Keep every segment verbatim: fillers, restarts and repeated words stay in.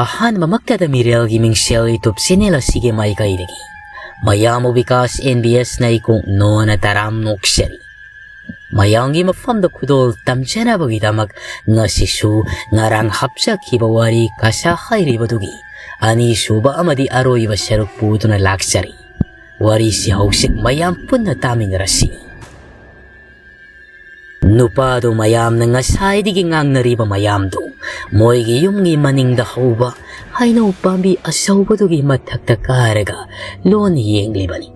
ꯑꯍꯥꯟꯕꯃꯛꯇꯗ ꯃꯤꯔꯦꯜꯒꯤ ꯃꯤꯡꯁꯦꯜ YouTube channel ꯑꯁꯤꯒꯤ ꯃꯥꯏꯀꯩꯗꯒꯤ ꯃꯌꯥꯝꯕꯨ ꯕꯤꯀꯥꯁ N B S ꯅ ꯏꯀꯣꯛ ꯅꯣꯟꯅ ꯇꯔꯥꯝ ꯅꯣꯛꯆꯔꯤ꯫ ꯃꯌꯥꯝꯒꯤ ꯃꯐꯝꯗ ꯈꯨꯗꯣꯜ ꯇꯝꯖꯅꯕꯒꯤꯗꯃꯛ ꯉꯁꯤꯁꯨ ꯉꯔꯥꯡ ꯍꯥꯞꯆꯈꯤꯕ ꯋꯥꯔꯤ ꯀꯁꯥ ꯍꯥꯏꯔꯤꯕꯗꯨꯒꯤ ꯑꯅꯤꯁꯨꯕ ꯑꯃꯗꯤ ꯑꯔꯣꯏꯕ ꯁꯔꯨꯛ ꯄꯨꯗꯨꯅ ꯂꯥꯛꯆꯔꯤ꯫ ꯋꯥꯔꯤꯁꯤ ꯍꯧꯖꯤꯛ ꯃꯌꯥꯝ ꯄꯨꯟꯅ ꯇꯥꯃꯤꯟꯅꯔꯁꯤ꯫ ꯅꯨꯄꯥꯗꯨ ꯃꯌꯥꯝꯅ ꯉꯁꯥꯏꯗꯒꯤ ꯉꯥꯡꯅꯔꯤꯕ ꯃꯌꯥꯝꯗꯨ ꯃꯣꯏꯒꯤ ꯌꯨꯝꯒꯤ ꯃꯅꯤꯡꯗ ꯍꯧꯕ ꯍꯩꯅꯧ ꯄꯥꯝꯕꯤ ꯑꯆꯧꯕꯗꯨꯒꯤ ꯃꯊꯛꯇ ꯀꯥꯔꯒ ꯂꯣꯟ ꯌꯦꯡꯂꯤꯕꯅꯤ꯫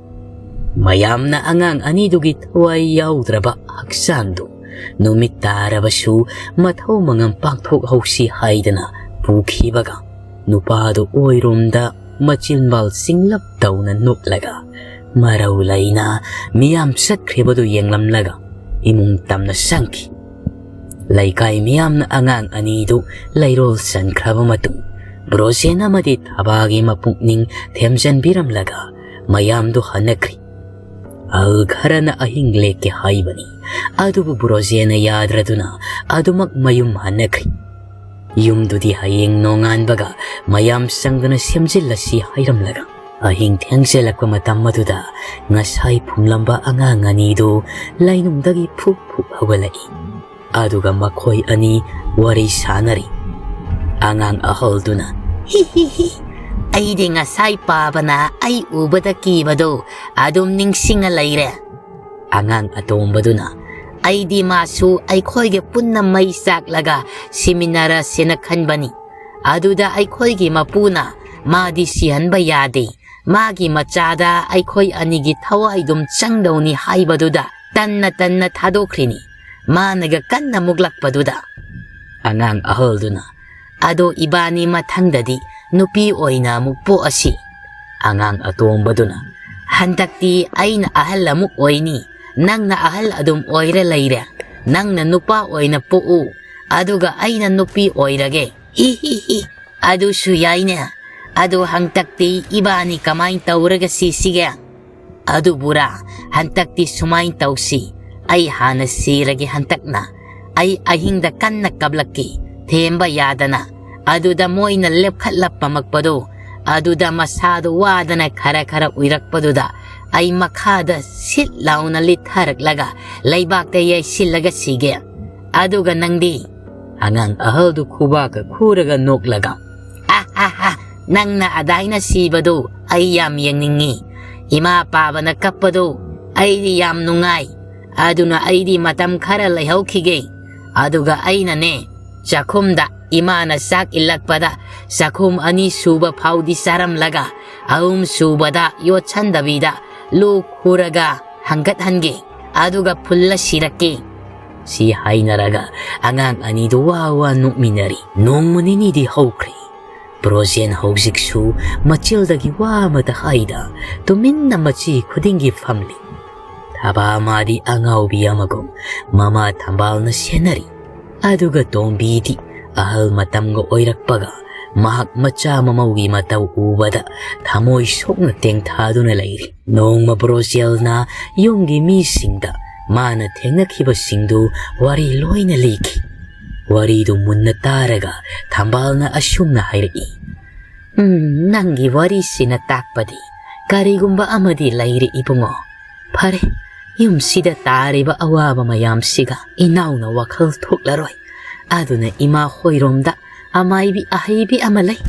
ꯃꯌꯥꯝꯅ ꯑꯉꯥꯡ ꯑꯅꯤꯗꯨꯒꯤ ꯊꯋꯥꯏ ꯌꯥꯎꯗ꯭ꯔꯕ ꯍꯛꯆꯥꯡꯗꯨ ꯅꯨꯃꯤꯠ ꯇꯥꯔꯕꯁꯨ ꯃꯊꯧ ꯃꯉꯝ ꯄꯥꯡꯊꯣꯛꯍꯧꯁꯤ ꯍꯥꯏꯗꯅ ꯄꯨꯈꯤꯕꯒ, ꯅꯨꯄꯥꯗꯨ ꯑꯣꯏꯔꯣꯝꯗ ꯃꯆꯤꯟꯕꯥꯜ ꯆꯤꯡꯂꯞ ꯇꯧꯅ ꯅꯣꯛꯂꯒ ꯃꯔꯧ ꯂꯩꯅ ꯃꯤꯌꯥꯝ ꯆꯠꯈ꯭ꯔꯤꯕꯗꯨ ꯌꯦꯡꯂꯝꯂꯒ ꯏꯃꯨꯡ ꯇꯝꯅ ꯆꯪꯈꯤ꯫ ꯂꯩꯀꯥꯏ ꯃꯤꯌꯥꯝꯅ ꯑꯉꯥꯡ ꯑꯅꯤꯗꯨ ꯂꯩꯔꯣꯜ ꯆꯟꯈ꯭ꯔꯕ ꯃꯇꯨꯡ ꯕ꯭ꯔꯣꯖꯦꯟ ꯑꯃꯗꯤ ꯊꯕꯥꯒꯤ ꯃꯄꯨꯛꯅꯤꯡ ꯊꯦꯝꯖꯤꯟꯕꯤꯔꯝꯂꯒ ꯃꯌꯥꯝꯗꯨ ꯍꯟꯅꯈ꯭ꯔꯤ꯫ ꯑꯍꯜ ꯈꯔꯅ ꯑꯍꯤꯡ ꯂꯦꯛꯀꯦ ꯍꯥꯏꯕꯅꯤ, ꯑꯗꯨꯕꯨ ꯕ꯭ꯔꯣꯖꯦꯟꯅ ꯌꯥꯗ꯭ꯔꯗꯨꯅ ꯑꯗꯨꯃꯛ ꯃꯌꯨꯝ ꯍꯟꯅꯈ꯭ꯔꯤ꯫ ꯌꯨꯝꯗꯨꯗꯤ ꯍꯌꯦꯡ ꯅꯣꯡꯉꯥꯟꯕꯒ ꯃꯌꯥꯝ ꯆꯪꯗꯨꯅ ꯁꯦꯝꯖꯤꯜꯂꯁꯤ ꯍꯥꯏꯔꯝꯂꯒ ꯑꯍꯤꯡ ꯊꯦꯡꯖꯤꯜꯂꯛꯄ ꯃꯇꯝ ꯑꯗꯨꯗ ꯉꯁꯥꯏ ꯐꯨꯝꯂꯝꯕ ꯑꯉꯥꯡ ꯑꯅꯤꯗꯨ ꯂꯩꯅꯨꯡꯗꯒꯤ ꯐꯨꯛ ꯐꯨꯛ ꯍꯧꯒꯠꯂꯛꯏ꯫ ꯑꯗꯨꯒ ꯃꯈꯣꯏ ꯑꯅꯤ ꯋꯥꯔꯤ ꯁꯥꯅꯔꯤ꯫ ꯑꯉꯥꯡ ꯑꯍꯜꯗꯨꯅ, "ꯍꯤ ꯍꯤ ꯍꯤ, ꯑꯩꯗꯤ ꯉꯁꯥꯏ ꯄꯥꯕꯅ ꯑꯩ ꯎꯕꯗ ꯀꯤꯕꯗꯨ ꯑꯗꯨꯝ ꯅꯤꯡꯁꯤꯡꯉ ꯂꯩꯔꯦ꯫" ꯑꯉꯥꯡ ꯑꯇꯣꯝꯕꯗꯨꯅ, "ꯑꯩꯗꯤ ꯃꯥꯁꯨ ꯑꯩꯈꯣꯏꯒ ꯄꯨꯟꯅ ꯃꯩ ꯆꯥꯛꯂꯒ ꯁꯤꯃꯤꯟꯅꯔꯁꯦꯅ ꯈꯟꯕꯅꯤ꯫ ꯑꯗꯨꯗ ꯑꯩꯈꯣꯏꯒꯤ ꯃꯄꯨꯅ ꯃꯥꯗꯤ ꯁꯤꯍꯟꯕ ꯌꯥꯗꯦ, ꯃꯥꯒꯤ ꯃꯆꯥꯗ ꯑꯩꯈꯣꯏ ꯑꯅꯤꯒꯤ ꯊꯋꯥꯏꯗꯨꯝ ꯆꯪꯗꯧꯅꯤ ꯍꯥꯏꯕꯗꯨꯗ ꯇꯟꯅ ꯇꯟꯅ ꯊꯥꯗꯣꯛꯈ꯭ꯔꯤꯅꯤ, ꯃꯥꯅꯒ ꯀꯟꯅ ꯃꯨꯛꯂꯛꯄꯗꯨꯗ꯫" ꯑꯉꯥꯡ ꯑꯍꯜꯗꯨꯅ, "ꯑꯗꯣ ꯏꯕꯥꯅꯤ ꯃꯊꯪꯗꯗꯤ ꯅꯨꯄꯤ ꯑꯣꯏꯅ ꯑꯃꯨꯛ ꯄꯣꯛꯑꯁꯤ꯫" ꯑꯉꯥꯡ ꯑꯇꯣꯝꯕꯗꯨꯅ, "ꯍꯟꯗꯛꯇꯤ ꯑꯩꯅ ꯑꯍꯜ ꯑꯃꯨꯛ ꯑꯣꯏꯅꯤ, ꯅꯪꯅ ꯑꯍꯜ ꯑꯗꯨꯝ ꯑꯣꯏꯔ ꯂꯩꯔꯦ, ꯅꯪꯅ ꯅꯨꯄꯥ ꯑꯣꯏꯅ ꯄꯣꯛꯎ, ꯑꯗꯨꯒ ꯑꯩꯅ ꯅꯨꯄꯤ ꯑꯣꯏꯔꯒꯦ, ꯍꯤ ꯍꯤ ꯍꯤ, ꯑꯗꯨꯁꯨ ꯌꯥꯏꯅꯦ꯫ ꯑꯗꯨ ꯍꯟꯗꯛꯇꯤ ꯏꯕꯥꯅꯤ ꯀꯃꯥꯏꯅ ꯇꯧꯔꯒ ꯁꯤꯁꯤꯒꯦ?" "ꯑꯗꯨꯕꯨꯔꯥ, ꯍꯟꯗꯛꯇꯤ ꯁꯨꯃꯥꯏꯅ ꯇꯧꯁꯤ, ꯑꯩ ꯍꯥꯟꯅ ꯁꯤꯔꯒꯦ ꯍꯟꯗꯛꯅ꯫ ꯑꯩ ꯑꯍꯤꯡꯗ ꯀꯟꯅ ꯀꯞꯂꯛꯀꯦ, ꯊꯦꯝꯕ ꯌꯥꯗꯅ꯫ ꯑꯗꯨꯗ ꯃꯣꯏꯅ ꯂꯦꯞꯈꯠꯂꯛꯄꯃꯛꯄꯗꯨ, ꯑꯗꯨꯗ ꯃꯁꯥꯗꯨ ꯋꯥꯗꯅ ꯈꯔ ꯈꯔ ꯎꯏꯔꯛꯄꯗꯨꯗ ꯑꯩ ꯃꯈꯥꯗ ꯁꯤꯠ ꯂꯥꯎꯅ ꯂꯤꯠꯊꯔꯛꯂꯒ ꯂꯩꯕꯥꯛꯇ ꯌꯩꯁꯤꯜꯂꯒ ꯁꯤꯒꯦ꯫ ꯑꯗꯨꯒ ꯅꯪꯗꯤ? ꯑꯉꯥꯡ ꯑꯍꯜꯗꯨ ꯈꯨꯕꯥꯛꯀ ꯈꯨꯔꯒ ꯅꯣꯛꯂꯒ, "ꯑꯥ, ꯑꯥ, ꯑꯥ, ꯅꯪꯅ ꯑꯗꯥꯏꯅ ꯁꯤꯕꯗꯨ ꯑꯩ ꯌꯥꯝ ꯌꯦꯡꯅꯤꯡꯉꯤ꯫ ꯏꯃꯥ ꯄꯥꯕꯅ ꯀꯞꯄꯗꯨ ꯑꯩꯗꯤ ꯌꯥꯝ ꯅꯨꯡꯉꯥꯏ꯫ ꯑꯗꯨꯅ ꯑꯩꯗꯤ ꯃꯇꯝ ꯈꯔ ꯂꯩꯍꯧꯈꯤꯒꯦ꯫ ꯑꯗꯨꯒ ꯑꯩꯅꯅꯦ, ꯆꯥꯛꯈꯨꯝꯗ ꯏꯃꯥꯅ ꯆꯥꯛ ꯏꯜꯂꯛꯄꯗ ꯆꯥꯛꯈꯨꯝ ꯑꯅꯤ ꯁꯨꯕ ꯐꯥꯎꯗꯤ ꯆꯥꯔꯝꯂꯒ ꯑꯍꯨꯝ ꯁꯨꯕꯗ ꯌꯣꯠꯁꯟꯗꯕꯤꯗ ꯂꯨ ꯈꯨꯔꯒ ꯍꯪꯒꯠꯍꯟꯒꯦ꯫ ꯑꯗꯨꯒ ꯐꯨꯜꯂ ꯁꯤꯔꯛꯀꯦ꯫" ꯁꯤ ꯍꯥꯏꯅꯔꯒ ꯑꯉꯥꯡ ꯑꯅꯤꯗꯨ ꯋꯥ ꯋꯥ ꯅꯣꯛꯃꯤꯟꯅꯔꯤ꯫ ꯅꯣꯡꯃ ꯅꯤꯅꯤꯗꯤ ꯍꯧꯈ꯭ꯔꯦ꯫ ꯕ꯭ꯔꯣꯖꯦꯟ ꯍꯧꯖꯤꯛꯁꯨ ꯃꯆꯤꯜꯗꯒꯤ ꯋꯥ ꯑꯃꯇ ꯍꯥꯏꯗ ꯇꯨꯃꯤꯟꯅ ꯃꯆꯤ ꯈꯨꯗꯤꯡꯒꯤ ꯐꯝꯂꯤ꯫ ꯊꯕꯥ ꯃꯥꯗꯤ ꯑꯉꯥꯎꯕꯤ ꯑꯃꯒꯨꯝ ꯃꯃꯥ ꯊꯝꯕꯥꯜꯅ ꯁꯦꯟꯅꯔꯤ꯫ ꯑꯗꯨꯒ ꯇꯣꯝꯕꯤꯗꯤ ꯑꯍꯜ ꯃꯇꯝꯒ ꯑꯣꯏꯔꯛꯄꯒ ꯃꯍꯥꯛ ꯃꯆꯥ ꯃꯃꯧꯒꯤ ꯃꯇꯧ ꯎꯕꯗ ꯊꯃꯣꯏ ꯁꯣꯛꯅ ꯇꯦꯡꯊꯥꯗꯨꯅ ꯂꯩꯔꯤ꯫ ꯅꯣꯡꯃ ꯕ꯭ꯔꯣꯖꯦꯜꯅ ꯌꯨꯝꯒꯤ ꯃꯤꯁꯤꯡꯗ ꯃꯥꯅ ꯊꯦꯡꯅꯈꯤꯕꯁꯤꯡꯗꯨ ꯋꯥꯔꯤ ꯂꯣꯏꯅ ꯂꯤꯈꯤ꯫ ꯋꯥꯔꯤꯗꯨ ꯃꯨꯟꯅ ꯇꯥꯔꯒ ꯊꯝꯕꯥꯜꯅ ꯑꯁꯨꯝꯅ ꯍꯥꯏꯔꯛꯏ, "ꯎꯝ, ꯅꯪꯒꯤ ꯋꯥꯔꯤꯁꯤꯅ ꯇꯥꯛꯄꯗꯤ ꯀꯔꯤꯒꯨꯝꯕ ꯑꯃꯗꯤ ꯂꯩꯔꯦ ꯏꯕꯨꯡꯉꯣ꯫ ꯐꯔꯦ, ꯌꯨꯝꯁꯤꯗ ꯇꯥꯔꯤꯕ ꯑꯋꯥꯕ ꯃꯌꯥꯝꯁꯤꯒ ꯏꯅꯥꯎꯅ ꯋꯥꯈꯜ ꯊꯣꯛꯂꯔꯣꯏ꯫ ꯑꯗꯨꯅ ꯏꯃꯥ ꯍꯣꯏꯔꯣꯝꯗ ꯑꯃꯥꯏꯕꯤ ꯑꯍꯩꯕꯤ ꯑꯃ ꯂꯩ꯫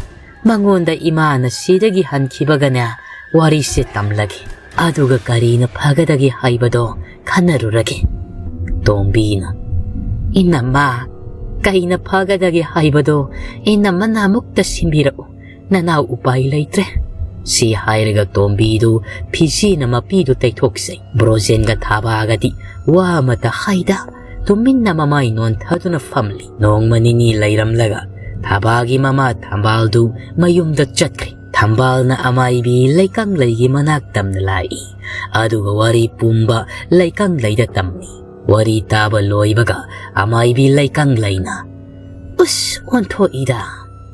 ꯃꯉꯣꯟꯗ ꯏꯃꯥꯅ ꯁꯤꯗꯒꯤ ꯍꯟꯈꯤꯕꯒꯅꯦ ꯋꯥꯔꯤꯁꯦ ꯇꯝꯂꯒꯦ꯫ ꯑꯗꯨꯒ ꯀꯔꯤꯅ ꯐꯒꯗꯒꯦ ꯍꯥꯏꯕꯗꯣ ꯈꯟꯅꯔꯨꯔꯒꯦ꯫" ꯇꯣꯝꯕꯤꯅ, "ꯏꯅꯝꯃ, ꯀꯩꯅ ꯐꯒꯗꯒꯦ ꯍꯥꯏꯕꯗꯣ ꯏꯅꯝꯃꯅ ꯑꯃꯨꯛꯇ ꯁꯤꯟꯕꯤꯔꯛꯎ꯫ ꯅꯅꯥꯎ ꯎꯄꯥꯏ ꯂꯩꯇ꯭ꯔꯦ꯫" ꯁꯤ ꯍꯥꯏꯔꯒ ꯇꯣꯝꯕꯤꯗꯨ ꯐꯤꯖꯤꯅ ꯃꯄꯤꯗꯨ ꯇꯩꯊꯣꯛꯆꯩ꯫ ꯕ꯭ꯔꯣꯖꯦꯟꯒ ꯊꯥꯕꯥꯒꯗꯤ ꯋꯥ ꯑꯃꯇ ꯍꯥꯏꯗ ꯇꯨꯃꯤꯟꯅ ꯃꯃꯥꯏ ꯅꯣꯟꯊꯗꯨꯅ ꯐꯝꯂꯤ꯫ ꯅꯣꯡꯃ ꯅꯤꯅꯤ ꯂꯩꯔꯝꯂꯒ ꯊꯥꯕꯥꯒꯤ ꯃꯃꯥ ꯊꯝꯕꯥꯜꯗꯨ ꯃꯌꯨꯝꯗ ꯆꯠꯈ꯭ꯔꯦ꯫ ꯊꯝꯕꯥꯜꯅ ꯑꯃꯥꯏꯕꯤ ꯂꯩꯀꯪꯂꯩꯒꯤ ꯃꯅꯥꯛ ꯇꯝꯅ ꯂꯥꯛꯏ꯫ ꯑꯗꯨꯒ ꯋꯥꯔꯤ ꯄꯨꯝꯕ ꯂꯩꯀꯪꯂꯩꯗ ꯇꯝꯃꯤ꯫ ꯋꯥꯔꯤ ꯇꯥꯕ ꯂꯣꯏꯕꯒ ꯑꯃꯥꯏꯕꯤ ꯂꯩꯀꯪꯂꯩꯅ, "ꯎꯁ, ꯑꯣꯟꯊꯣꯛꯏꯗ꯫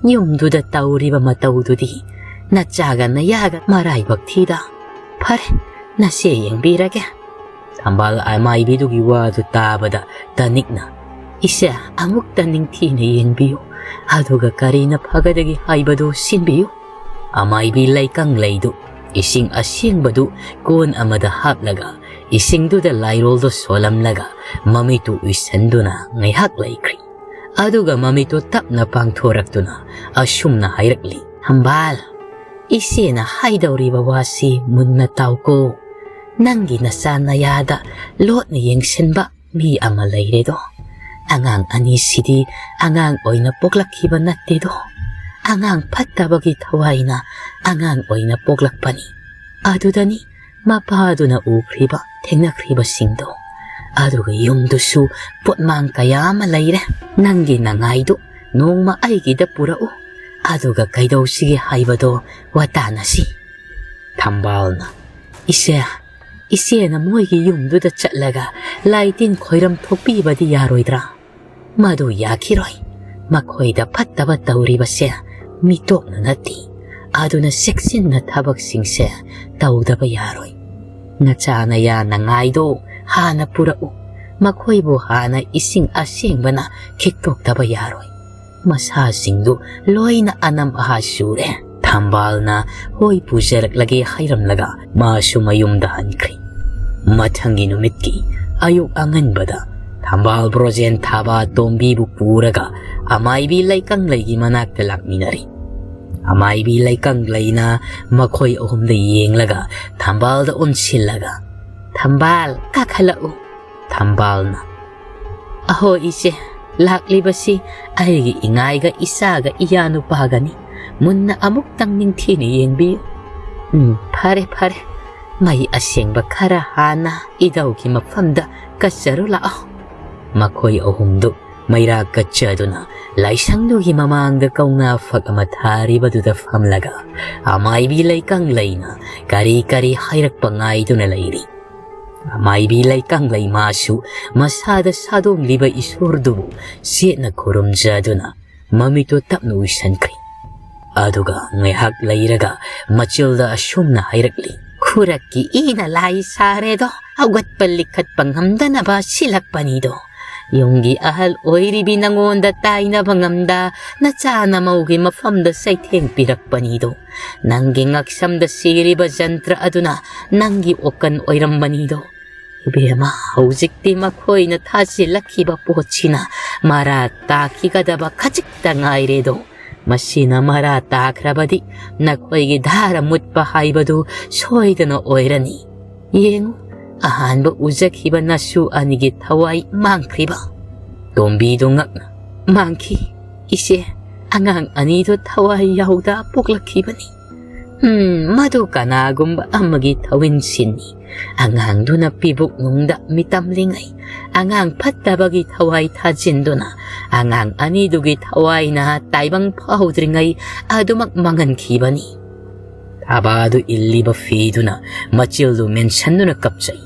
ꯌꯨꯝꯗꯨꯗ ꯇꯧꯔꯤꯕ ꯃꯇꯧꯗꯨꯗꯤ ꯅꯆꯥꯒ ꯅꯌꯥꯒ ꯃꯔꯥꯏꯕꯛ ꯊꯤꯗ꯫ ꯐꯔꯦ, ꯅꯆꯦ ꯌꯦꯡꯕꯤꯔꯒꯦ꯫" ꯊꯝꯕꯥꯜ ꯑꯃꯥꯏꯕꯤꯗꯨꯒꯤ ꯋꯥꯗꯨ ꯇꯥꯕꯗ ꯇꯅꯤꯛꯅ, "ꯏꯆꯦ, ꯑꯃꯨꯛꯇ ꯅꯤꯡꯊꯤꯅ ꯌꯦꯡꯕꯤꯌꯨ꯫ ꯑꯗꯨꯒ ꯀꯔꯤꯅ ꯐꯒꯗꯒꯦ ꯍꯥꯏꯕꯗꯨ ꯁꯤꯟꯕꯤꯌꯨ꯫ ꯑꯃꯥꯏꯕꯤ ꯂꯩꯀꯪ ꯂꯩꯗꯨ ꯏꯁꯤꯡ ꯑꯁꯦꯡꯕꯗꯨ ꯀꯣꯟ ꯑꯃꯗ ꯍꯥꯞꯂꯒ ꯏꯁꯤꯡꯗꯨꯗ ꯂꯥꯏꯔꯣꯜꯗꯨ ꯁꯣꯜꯂꯝꯂꯒ ꯃꯃꯤꯠꯇꯨ ꯎꯏꯁꯟꯗꯨꯅ ꯉꯥꯏꯍꯥꯛ ꯂꯩꯈ꯭ꯔꯤ꯫ ꯑꯗꯨꯒ ꯃꯃꯤꯠꯇꯨ ꯇꯞꯅ ꯄꯥꯡꯊꯣꯔꯛꯇꯨꯅ ꯑꯁꯨꯝꯅ ꯍꯥꯏꯔꯛꯂꯤ, "ꯊꯝꯕꯥꯜ, ꯏꯆꯦꯅ ꯍꯥꯏꯗꯧꯔꯤꯕ ꯋꯥꯁꯤ ꯃꯨꯟꯅ ꯇꯥꯎꯀꯣ꯫ ꯅꯪꯒꯤ ꯅꯆꯥ ꯅꯌꯥꯗ ꯂꯣꯠꯅ ꯌꯦꯡꯁꯤꯟꯕ ꯃꯤ ꯑꯃ ꯂꯩꯔꯦꯗꯣ꯫ ꯑꯉꯥꯡ ꯑꯅꯤꯁꯤꯗꯤ ꯑꯉꯥꯡ ꯑꯣꯏꯅ ꯄꯣꯛꯂꯛꯈꯤꯕ ꯅꯠꯇꯦꯗꯣ꯫ ꯑꯉꯥꯡ ꯐꯠꯇꯕꯒꯤ ꯊꯋꯥꯏꯅ ꯑꯉꯥꯡ ꯑꯣꯏꯅ ꯄꯣꯛꯂꯛꯄꯅꯤ꯫ ꯑꯗꯨꯗꯅꯤ ꯃꯄꯥꯗꯨꯅ ꯎꯈ꯭ꯔꯤꯕ, ꯊꯦꯡꯅꯈ꯭ꯔꯤꯕꯁꯤꯡꯗꯣ꯫ ꯑꯗꯨꯒ ꯌꯨꯝꯗꯨꯁꯨ ꯄꯣꯠꯃꯥꯡ ꯀꯌꯥ ꯑꯃ ꯂꯩꯔꯦ꯫ ꯅꯪꯒꯤ ꯅꯉꯥꯏꯗꯨ ꯅꯣꯡꯃ ꯑꯩꯒꯤꯗ ꯄꯨꯔꯛꯎ꯫ ꯑꯗꯨꯒ ꯀꯩꯗꯧꯁꯤꯒꯦ ꯍꯥꯏꯕꯗꯣ ꯋꯥꯇꯥꯅꯁꯤ꯫" ꯊꯝꯕꯥꯜꯅ, "ꯏꯆꯦ, ꯏꯆꯦꯅ ꯃꯣꯏꯒꯤ ꯌꯨꯝꯗꯨꯗ ꯆꯠꯂꯒ ꯂꯥꯏ ꯇꯤꯟ ꯈꯣꯏꯔꯝ ꯊꯣꯛꯄꯤꯕꯗꯤ ꯌꯥꯔꯣꯏꯗ꯭ꯔꯥ? ꯃꯗꯨ ꯌꯥꯈꯤꯔꯣꯏ꯫ ꯃꯈꯣꯏꯗ ꯐꯠꯇꯕ ꯇꯧꯔꯤꯕꯁꯦ ꯃꯤꯇꯣꯞꯅ ꯅꯠꯇꯦ꯫ ꯑꯗꯨꯅ ꯆꯦꯛꯁꯤꯟꯅ ꯊꯕꯛꯁꯤꯡꯁꯦ ꯇꯧꯗꯕ ꯌꯥꯔꯣꯏ꯫ ꯅꯆꯥ ꯅꯌꯥ ꯅꯉꯥꯏꯗꯣ ꯍꯥꯟꯅ ꯄꯨꯔꯛꯎ꯫ ꯃꯈꯣꯏꯕꯨ ꯍꯥꯟꯅ ꯏꯁꯤꯡ ꯑꯁꯦꯡꯕꯅ ꯈꯤꯛꯇꯣꯛꯇꯕ ꯌꯥꯔꯣꯏ꯫ ꯃꯁꯥꯁꯤꯡꯗꯨ ꯂꯣꯏꯅ ꯑꯅꯝ ꯑꯍꯥ ꯆꯨꯔꯦ꯫" ꯊꯝꯕꯥꯜꯅ ꯍꯣꯏ ꯄꯨꯖꯔꯛꯂꯒꯦ ꯍꯥꯏꯔꯝꯂꯒ ꯃꯥꯁꯨ ꯃꯌꯨꯝꯗ ꯍꯟꯈ꯭ꯔꯤ꯫ ꯃꯊꯪꯒꯤ ꯅꯨꯃꯤꯠꯀꯤ ꯑꯌꯨꯛ ꯑꯉꯟꯕꯗ ꯊꯝꯕꯥꯜ ꯕ꯭ꯔꯣꯖꯦꯟ ꯊꯥꯕ ꯇꯣꯝꯕꯤꯕꯨ ꯄꯨꯔꯒ ꯑꯃꯥꯏꯕꯤ ꯂꯩꯀꯪꯂꯩꯒꯤ ꯃꯅꯥꯛꯇ ꯂꯥꯛꯃꯤꯟꯅꯔꯤ꯫ ꯑꯃꯥꯏꯕꯤ ꯂꯩꯀꯪꯂꯩꯅ ꯃꯈꯣꯏ ꯑꯍꯨꯝꯗ ꯌꯦꯡꯂꯒ ꯊꯝꯕꯥꯜꯗ ꯑꯣꯟꯁꯤꯜꯂꯒ, "ꯊꯝꯕꯥꯜ, ꯀꯥꯈꯠꯂꯛꯎ꯫" ꯊꯝꯕꯥꯜꯅ, "ꯑꯍꯣ ꯏꯆꯦ, ꯂꯥꯛꯂꯤꯕꯁꯤ ꯑꯩꯒꯤ ꯏꯉꯥꯏꯒ ꯏꯆꯥꯒ ꯏꯌꯥꯅꯨꯄꯥꯒꯅꯤ꯫ ꯃꯨꯟꯅ ꯑꯃꯨꯛꯇꯪ ꯅꯤꯡꯊꯤꯅ ꯌꯦꯡꯕꯤꯌꯨ꯫" "ꯎꯝ, ꯐꯔꯦ, ꯐꯔꯦ꯫ ꯃꯩ ꯑꯁꯦꯡꯕ ꯈꯔ ꯍꯥꯟꯅ ꯏꯙꯧꯒꯤ ꯃꯐꯝꯗ ꯀꯠꯆꯔꯨ ꯂꯥꯛꯑꯣ꯫" ꯃꯈꯣꯏ ꯑꯍꯨꯝꯗꯨ ꯃꯩꯔꯥ ꯀꯠꯆꯗꯨꯅ ꯂꯥꯏꯁꯪꯗꯨꯒꯤ ꯃꯃꯥꯡꯗ ꯀꯧꯅꯥ ꯐꯛ ꯑꯃ ꯊꯥꯔꯤꯕꯗꯨꯗ ꯐꯝꯂꯒ ꯑꯃꯥꯏꯕꯤ ꯂꯩꯀꯪꯂꯩꯅ ꯀꯔꯤ ꯀꯔꯤ ꯍꯥꯏꯔꯛꯄ ꯉꯥꯏꯗꯨꯅ ꯂꯩꯔꯤ꯫ ꯑꯃꯥꯏꯕꯤ ꯂꯩꯀꯪꯂꯩ ꯃꯥꯁꯨ ꯃꯁꯥꯗ ꯁꯥꯗꯣꯡꯂꯤꯕ ꯏꯁꯣꯔꯗꯨꯕꯨ ꯆꯦꯠꯅ ꯈꯨꯔꯨꯝꯖꯗꯨꯅ ꯃꯃꯤꯠꯇꯨ ꯇꯞꯅ ꯎꯏꯁꯟꯈ꯭ꯔꯤ꯫ ꯑꯗꯨꯒ ꯉꯥꯏꯍꯥꯛ ꯂꯩꯔꯒ ꯃꯆꯤꯜꯗ ꯑꯁꯨꯝꯅ ꯍꯥꯏꯔꯛꯂꯤ, "ꯈꯨꯔꯛꯀꯤ ꯏꯅ ꯂꯥꯏ ꯁꯥꯔꯦꯗꯣ, ꯍꯧꯒꯠꯄ ꯂꯤꯈꯠꯄ ꯉꯝꯗꯅꯕ ꯁꯤꯜꯂꯛꯄꯅꯤꯗꯣ꯫ ꯌꯨꯝꯒꯤ ꯑꯍꯜ ꯑꯣꯏꯔꯤꯕꯤ ꯅꯉꯣꯟꯗ ꯇꯥꯏꯅꯕ ꯉꯝꯗ ꯅꯆꯥ ꯅꯃꯧꯒꯤ ꯃꯐꯝꯗ ꯆꯩꯊꯦꯡ ꯄꯤꯔꯛꯄꯅꯤꯗꯣ꯫ ꯅꯪꯒꯤ ꯉꯛꯁꯝꯗ ꯁꯤꯔꯤꯕ ꯖꯟꯇ꯭ꯔ ꯑꯗꯨꯅ ꯅꯪꯒꯤ ꯑꯣꯀꯟ ꯑꯣꯏꯔꯝꯕꯅꯤꯗꯣ꯫ ꯏꯕꯦꯝꯃ, ꯍꯧꯖꯤꯛꯇꯤ ꯃꯈꯣꯏꯅ ꯊꯥꯖꯤꯜꯂꯛꯈꯤꯕ ꯄꯣꯠꯁꯤꯅ ꯃꯔꯥ ꯇꯥꯈꯤꯒꯗꯕ ꯈꯖꯤꯛꯇ ꯉꯥꯏꯔꯦꯗꯣ꯫ ꯃꯁꯤꯅ ꯃꯔꯥ ꯇꯥꯈ꯭ꯔꯕꯗꯤ ꯅꯈꯣꯏꯒꯤ ꯙꯥꯔ ꯃꯨꯠꯄ ꯍꯥꯏꯕꯗꯨ ꯁꯣꯏꯗꯅ ꯑꯣꯏꯔꯅꯤ꯫ ꯌꯦꯡꯉꯨ, ꯑꯍꯥꯟꯕ ꯎꯖꯈꯤꯕ ꯅꯁꯨ ꯑꯅꯤꯒꯤ ꯊꯋꯥꯏ ꯃꯥꯡꯈ꯭ꯔꯤꯕ꯫ ꯇꯣꯝꯕꯤꯗꯨ ꯉꯛꯅ, "ꯃꯥꯡꯈꯤ, ꯏꯆꯦ꯫ ꯑꯉꯥꯡ ꯑꯅꯤꯗꯨ ꯊꯋꯥꯏ ꯌꯥꯎꯗ ꯄꯣꯛꯂꯛꯈꯤꯕꯅꯤ꯫ ꯎꯝ, ꯃꯗꯨ ꯀꯅꯥꯒꯨꯝꯕ ꯑꯃꯒꯤ ꯊꯧꯏꯟꯁꯤꯟꯅꯤ꯫ ꯑꯉꯥꯡꯗꯨꯅ ꯄꯤꯕꯨꯛꯅꯨꯡꯗ ꯃꯤꯇꯝꯂꯤꯉꯩ, ꯑꯉꯥꯡ ꯐꯠꯇꯕꯒꯤ ꯊꯋꯥꯏ ꯊꯥꯖꯤꯟꯗꯨꯅ, ꯑꯉꯥꯡ ꯑꯅꯤꯗꯨꯒꯤ ꯊꯋꯥꯏꯅ ꯇꯥꯏꯕꯪ ꯐꯥꯎꯗ꯭ꯔꯤꯉꯩ ꯑꯗꯨꯃꯛ ꯃꯥꯡꯍꯟꯈꯤꯕꯅꯤ"꯫ ꯊꯥꯕꯥꯗꯨ ꯏꯜꯂꯤꯕ ꯐꯤꯗꯨꯅ ꯃꯆꯤꯜꯗꯨ ꯃꯦꯟꯁꯟꯗꯨꯅ ꯀꯞꯆꯩ꯫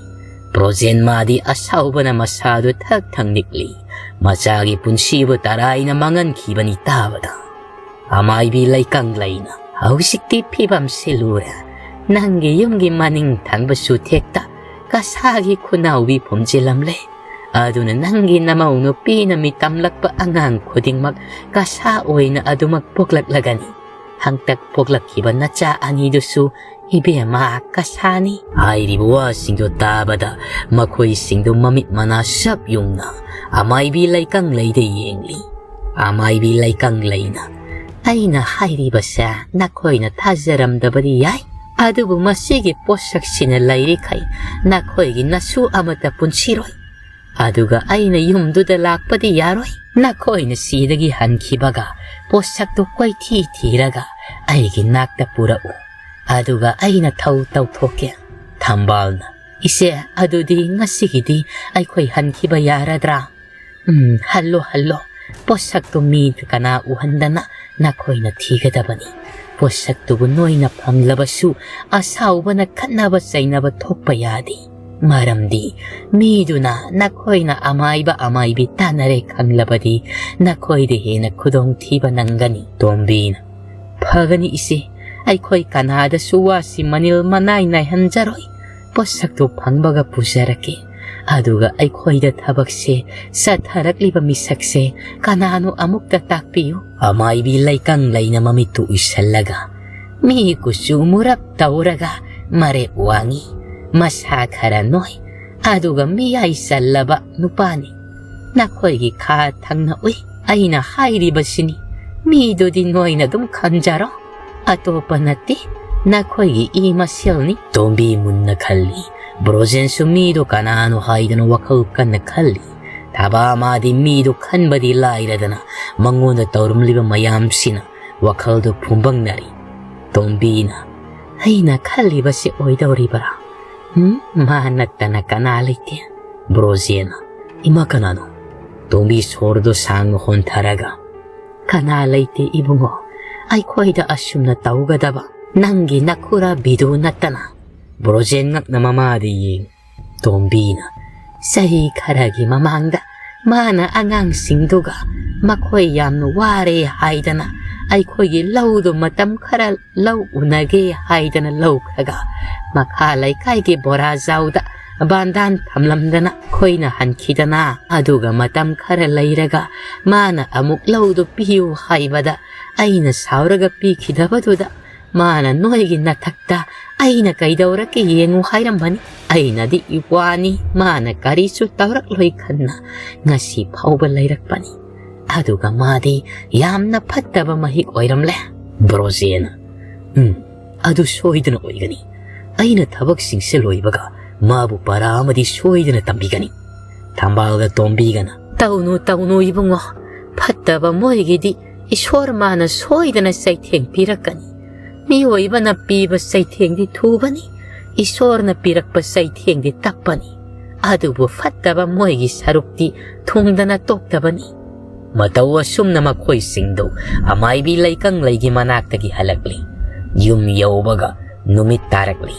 ꯄ꯭ꯔꯣꯖꯦꯟꯃꯥꯗꯤ ꯑꯁꯥꯎꯕꯅ ꯃꯁꯥꯗꯨ ꯊꯛ ꯊꯛ ꯅꯤꯛꯂꯤ꯫ ꯃꯆꯥꯒꯤ ꯄꯨꯟꯁꯤꯕꯨ ꯇꯔꯥꯏꯅ ꯃꯥꯡꯍꯟꯈꯤꯕꯅꯤ ꯇꯥꯕꯗ꯫ ꯑꯃꯥꯏꯕꯤ ꯂꯩꯀꯪ ꯂꯩꯅ, "ꯍꯧꯖꯤꯛꯇꯤ ꯐꯤꯕꯝꯁꯤ ꯂꯨꯔꯦ꯫ ꯅꯪꯒꯤ ꯌꯨꯝꯒꯤ ꯃꯅꯤꯡ ꯊꯪꯕ ꯆꯨꯊꯦꯛꯇ ꯀꯁꯥꯒꯤ ꯈꯨꯅꯥꯎꯕꯤ ꯐꯨꯝꯖꯤꯜꯂꯝꯂꯦ꯫ ꯑꯗꯨꯅ ꯅꯪꯒꯤ ꯅꯃꯧ ꯅꯨꯄꯤꯅ ꯃꯤꯇꯝꯂꯛꯄ ꯑꯉꯥꯡ ꯈꯨꯗꯤꯡꯃꯛ ꯀꯁꯥ ꯑꯣꯏꯅ ꯑꯗꯨꯃꯛ ꯄꯣꯛꯂꯛꯂꯒꯅꯤ꯫ ꯍꯟꯇꯛ ꯄꯣꯛꯂꯛꯈꯤꯕ ꯅꯆꯥ ꯑꯅꯤꯗꯨꯁꯨ ꯏꯕꯦꯝꯃ ꯀꯁꯥꯅꯤ"꯫ ꯍꯥꯏꯔꯤꯕ ꯋꯥꯁꯤꯡꯗꯨ ꯇꯥꯕꯗ ꯃꯈꯣꯏꯁꯤꯡꯗꯨ ꯃꯃꯤꯠ ꯃꯅꯥ ꯁꯞ ꯌꯨꯡꯅ ꯑꯃꯥꯏꯕꯤ ꯂꯩꯀꯪ ꯂꯩꯗ ꯌꯦꯡꯂꯤ꯫ ꯑꯃꯥꯏꯕꯤ ꯂꯩꯀꯪ ꯂꯩꯅ, "ꯑꯩꯅ ꯍꯥꯏꯔꯤꯕꯁꯦ ꯅꯈꯣꯏꯅ ꯊꯥꯖꯔꯝꯗꯕꯗꯤ ꯌꯥꯏ, ꯑꯗꯨꯕꯨ ꯃꯁꯤꯒꯤ ꯄꯣꯠꯁꯛꯁꯤꯅ ꯂꯩꯔꯤꯈꯩ ꯅꯈꯣꯏꯒꯤ ꯅꯁꯨ ꯑꯃꯠꯇ ꯄꯨꯟꯁꯤꯔꯣꯏ꯫ ꯑꯗꯨꯒ ꯑꯩꯅ ꯌꯨꯝꯗꯨꯗ ꯂꯥꯛꯄꯗꯤ ꯌꯥꯔꯣꯏ꯫ ꯅꯈꯣꯏꯅ ꯁꯤꯗꯒꯤ ꯍꯟꯈꯤꯕꯒ ꯄꯣꯠꯁꯛꯇꯨ ꯀꯣꯏꯊꯤ ꯊꯤꯔꯒ ꯑꯩꯒꯤ ꯅꯥꯛꯇ ꯄꯨꯔꯛꯎ꯫ ꯑꯗꯨꯒ ꯑꯩꯅ ꯊꯧ ꯇꯧꯊꯣꯛꯀꯦ"꯫ ꯊꯝꯕꯥꯜꯅ, "ꯏꯆꯦ, ꯑꯗꯨꯗꯤ ꯉꯁꯤꯒꯤꯗꯤ ꯑꯩꯈꯣꯏ ꯍꯟꯈꯤꯕ ꯌꯥꯔꯗ꯭ꯔꯥ?" "ꯎꯝ, ꯍꯜꯂꯣ, ꯍꯜꯂꯣ꯫ ꯄꯣꯠꯁꯛꯇꯨ ꯃꯤ ꯀꯅꯥ ꯎꯍꯟꯗꯅ ꯅꯈꯣꯏꯅ ꯊꯤꯒꯗꯕꯅꯤ꯫ ꯄꯣꯠꯁꯛꯇꯨꯕꯨ ꯅꯣꯏꯅ ꯐꯪꯂꯕꯁꯨ ꯑꯁꯥꯎꯕꯅ ꯈꯠꯅꯕ ꯆꯩꯅꯕ ꯊꯣꯛꯄ ꯌꯥꯗꯦ꯫ ꯃꯔꯝꯗꯤ ꯃꯤꯗꯨꯅ ꯅꯈꯣꯏꯅ ꯑꯃꯥꯏꯕ ꯑꯃꯥꯏꯕꯤ ꯇꯥꯟꯅꯔꯦ ꯈꯪꯂꯕꯗꯤ ꯅꯈꯣꯏꯗ ꯍꯦꯟꯅ ꯈꯨꯗꯣꯡꯊꯤꯕ ꯅꯪꯒꯅꯤ"꯫ ꯇꯣꯝꯕꯤꯅ, "ꯐꯒꯅꯤ ꯏꯆꯦ, ꯑꯩꯈꯣꯏ ꯀꯅꯥꯗꯁꯨ ꯋꯥꯁꯤ ꯃꯅꯤꯜ ꯃꯅꯥꯏ ꯅꯥꯏꯍꯟꯖꯔꯣꯏ꯫ ꯄꯣꯠꯁꯛꯇꯨ ꯐꯪꯕꯒ ꯄꯨꯖꯔꯛꯀꯦ꯫ ꯑꯗꯨꯒ ꯑꯩꯈꯣꯏꯗ ꯊꯕꯛꯁꯦ ꯆꯠꯊꯔꯛꯂꯤꯕ ꯃꯤꯁꯛꯁꯦ ꯀꯅꯥꯅꯣ ꯑꯃꯨꯛꯇ ꯇꯥꯛꯄꯤꯌꯨ꯫ ꯑꯃꯥꯏꯕꯤ ꯂꯩꯀꯪ ꯂꯩꯅ ꯃꯃꯤꯠꯇꯨ ꯎꯏꯁꯜꯂꯒ, "ꯃꯤ ꯀꯨꯆꯨ ꯃꯨꯔꯞ ꯇꯧꯔꯒ ꯃꯔꯦꯛ ꯋꯥꯡꯉꯤ, ꯃꯁꯥ ꯈꯔ ꯅꯣꯏ, ꯑꯗꯨꯒ ꯃꯤꯌꯥꯏ ꯆꯜꯂꯕ ꯅꯨꯄꯥꯅꯤ꯫ ꯅꯈꯣꯏꯒꯤ ꯈꯥ ꯊꯪꯅ ꯎꯏ꯫ ꯑꯩꯅ ꯍꯥꯏꯔꯤꯕꯁꯤꯅꯤ꯫ ꯃꯤꯗꯨꯗꯤ ꯅꯣꯏꯅ ꯑꯗꯨꯝ ꯈꯟꯖꯔꯣ꯫ ꯑꯇꯣꯞꯄ ꯅꯠꯇꯦ, ꯅꯈꯣꯏꯒꯤ ꯏ ꯃꯁꯦꯜꯅꯤ꯫" ꯇꯣꯝꯕꯤ ꯃꯨꯟꯅ ꯈꯜꯂꯤ꯫ ꯕ꯭ꯔꯣꯖꯦꯟꯁꯨ ꯃꯤꯗꯣ ꯀꯅꯥꯅꯣ ꯍꯥꯏꯗꯅ ꯋꯥꯈꯜ ꯀꯟꯅ ꯈꯜꯂꯤ꯫ ꯊꯕꯥ ꯃꯥꯗꯤ ꯃꯤꯗꯣ ꯈꯟꯕꯗꯤ ꯂꯥꯏꯔꯗꯅ ꯃꯉꯣꯟꯗ ꯇꯧꯔꯝꯂꯤꯕ ꯃꯌꯥꯝꯁꯤꯅ ꯋꯥꯈꯜꯗꯨ ꯐꯨꯝꯕꯪꯅꯔꯤ꯫ ꯇꯣꯝꯕꯤꯅ, "ꯑꯩꯅ ꯈꯜꯂꯤꯕꯁꯤ ꯑꯣꯏꯗꯧꯔꯤꯕ꯭ꯔꯥ? ꯎꯝ, ꯃꯥ ꯅꯠꯇꯅ ꯀꯅꯥ ꯂꯩꯇꯦ?" ꯕ꯭ꯔꯣꯖꯦꯟꯅ, "ꯏꯃꯥ, ꯀꯅꯥꯅꯣ?" ꯇꯣꯝꯕꯤ ꯁꯣꯔꯗꯨ ꯁꯥꯡꯅ ꯍꯣꯟꯊꯔꯒ, "ꯀꯅꯥ ꯂꯩꯇꯦ ꯏꯕꯨꯡꯉꯣ, ꯑꯩꯈꯣꯏꯗ ꯑꯁꯨꯝꯅ ꯇꯧꯒꯗꯕ? ꯅꯪꯒꯤ ꯅꯈꯨꯔꯥ ꯕꯤꯗꯨ ꯅꯠꯇꯅ?" ꯕ꯭ꯔꯣꯖꯦꯟ ꯉꯛꯅ ꯃꯃꯥꯗ ꯌꯦꯡ꯫ ꯇꯣꯝꯕꯤꯅ, "ꯆꯍꯤ ꯈꯔꯒꯤ ꯃꯃꯥꯡꯗ ꯃꯥꯅ ꯑꯉꯥꯡꯁꯤꯡꯗꯨꯒ ꯃꯈꯣꯏ ꯌꯥꯝꯅ ꯋꯥꯔꯦ ꯍꯥꯏꯗꯅ ꯑꯩꯈꯣꯏꯒꯤ ꯂꯧꯗꯨ ꯃꯇꯝ ꯈꯔ ꯂꯧ ꯎꯅꯒꯦ ꯍꯥꯏꯗꯅ ꯂꯧꯈ꯭ꯔꯒ ꯃꯈꯥ ꯂꯩꯀꯥꯏꯒꯤ ꯕꯣꯔꯥꯖꯥꯎꯗ ꯕꯥꯟꯗꯥꯟ ꯊꯝꯂꯝꯗꯅ ꯑꯩꯈꯣꯏꯅ ꯍꯟꯈꯤꯗꯅ, ꯑꯗꯨꯒ ꯃꯇꯝ ꯈꯔ ꯂꯩꯔꯒ ꯃꯥꯅ ꯑꯃꯨꯛ ꯂꯧꯗꯨ ꯄꯤꯌꯨ ꯍꯥꯏꯕꯗ ꯑꯩꯅ ꯁꯥꯎꯔꯒ ꯄꯤꯈꯤꯗꯕꯗꯨꯗ ꯃꯥꯅ ꯅꯣꯏꯒꯤ ꯅꯊꯛꯇ ꯑꯩꯅ ꯀꯩꯗꯧꯔꯛꯀꯦ ꯌꯦꯡꯉꯨ ꯍꯥꯏꯔꯝꯕꯅꯤ꯫ ꯑꯩꯅꯗꯤ ꯏꯋꯥꯅꯤ, ꯃꯥꯅ ꯀꯔꯤꯁꯨ ꯇꯧꯔꯛꯂꯣꯏ ꯈꯟꯅ ꯉꯁꯤ ꯐꯥꯎꯕ ꯂꯩꯔꯛꯄꯅꯤ꯫ ꯑꯗꯨꯒ ꯃꯥꯗꯤ ꯌꯥꯝꯅ ꯐꯠꯇꯕ ꯃꯍꯤꯛ ꯑꯣꯏꯔꯝꯂꯦ꯫" ꯕ꯭ꯔꯣꯖꯦꯟꯅ, "ꯎꯝ, ꯑꯗꯨ ꯁꯣꯏꯗꯅ ꯑꯣꯏꯒꯅꯤ꯫ ꯑꯩꯅ ꯊꯕꯛꯁꯤꯡꯁꯦ ꯂꯣꯏꯕꯒ ꯃꯥꯕꯨ ꯄꯔꯥ ꯑꯃꯗꯤ ꯁꯣꯏꯗꯅ ꯇꯝꯕꯤꯒꯅꯤ꯫" ꯊꯝꯕꯥꯜꯒ ꯇꯣꯝꯕꯤꯒꯅ, "ꯇꯧꯅꯨ, ꯇꯧꯅꯨ ꯏꯕꯨꯡꯉꯣ, ꯐꯠꯇꯕ ꯃꯣꯏꯒꯤꯗꯤ ꯏꯁꯣꯔ ꯃꯥꯅ ꯁꯣꯏꯗꯅ ꯆꯩꯊꯦꯡ ꯄꯤꯔꯛꯀꯅꯤ꯫ ꯃꯤꯑꯣꯏꯕꯅ ꯄꯤꯕ ꯆꯩꯊꯦꯡꯗꯤ ꯊꯨꯕꯅꯤ, ꯏꯁꯣꯔꯅ ꯄꯤꯔꯛꯄ ꯆꯩꯊꯦꯡꯗꯤ ꯇꯞꯄꯅꯤ꯫ ꯑꯗꯨꯕꯨ ꯐꯠꯇꯕ ꯃꯣꯏꯒꯤ ꯁꯔꯨꯛꯇꯤ ꯊꯨꯡꯗꯅ ꯇꯣꯛꯇꯕꯅꯤ꯫" ꯃꯇꯧ ꯑꯁꯨꯝꯅ ꯃꯈꯣꯏꯁꯤꯡꯗꯨ ꯑꯃꯥꯏꯕꯤ ꯂꯩꯀꯪꯂꯩꯒꯤ ꯃꯅꯥꯛꯇꯒꯤ ꯍꯜꯂꯛꯂꯤ꯫ ꯌꯨꯝ ꯌꯧꯕꯒ ꯅꯨꯃꯤꯠ ꯇꯥꯔꯛꯂꯤ꯫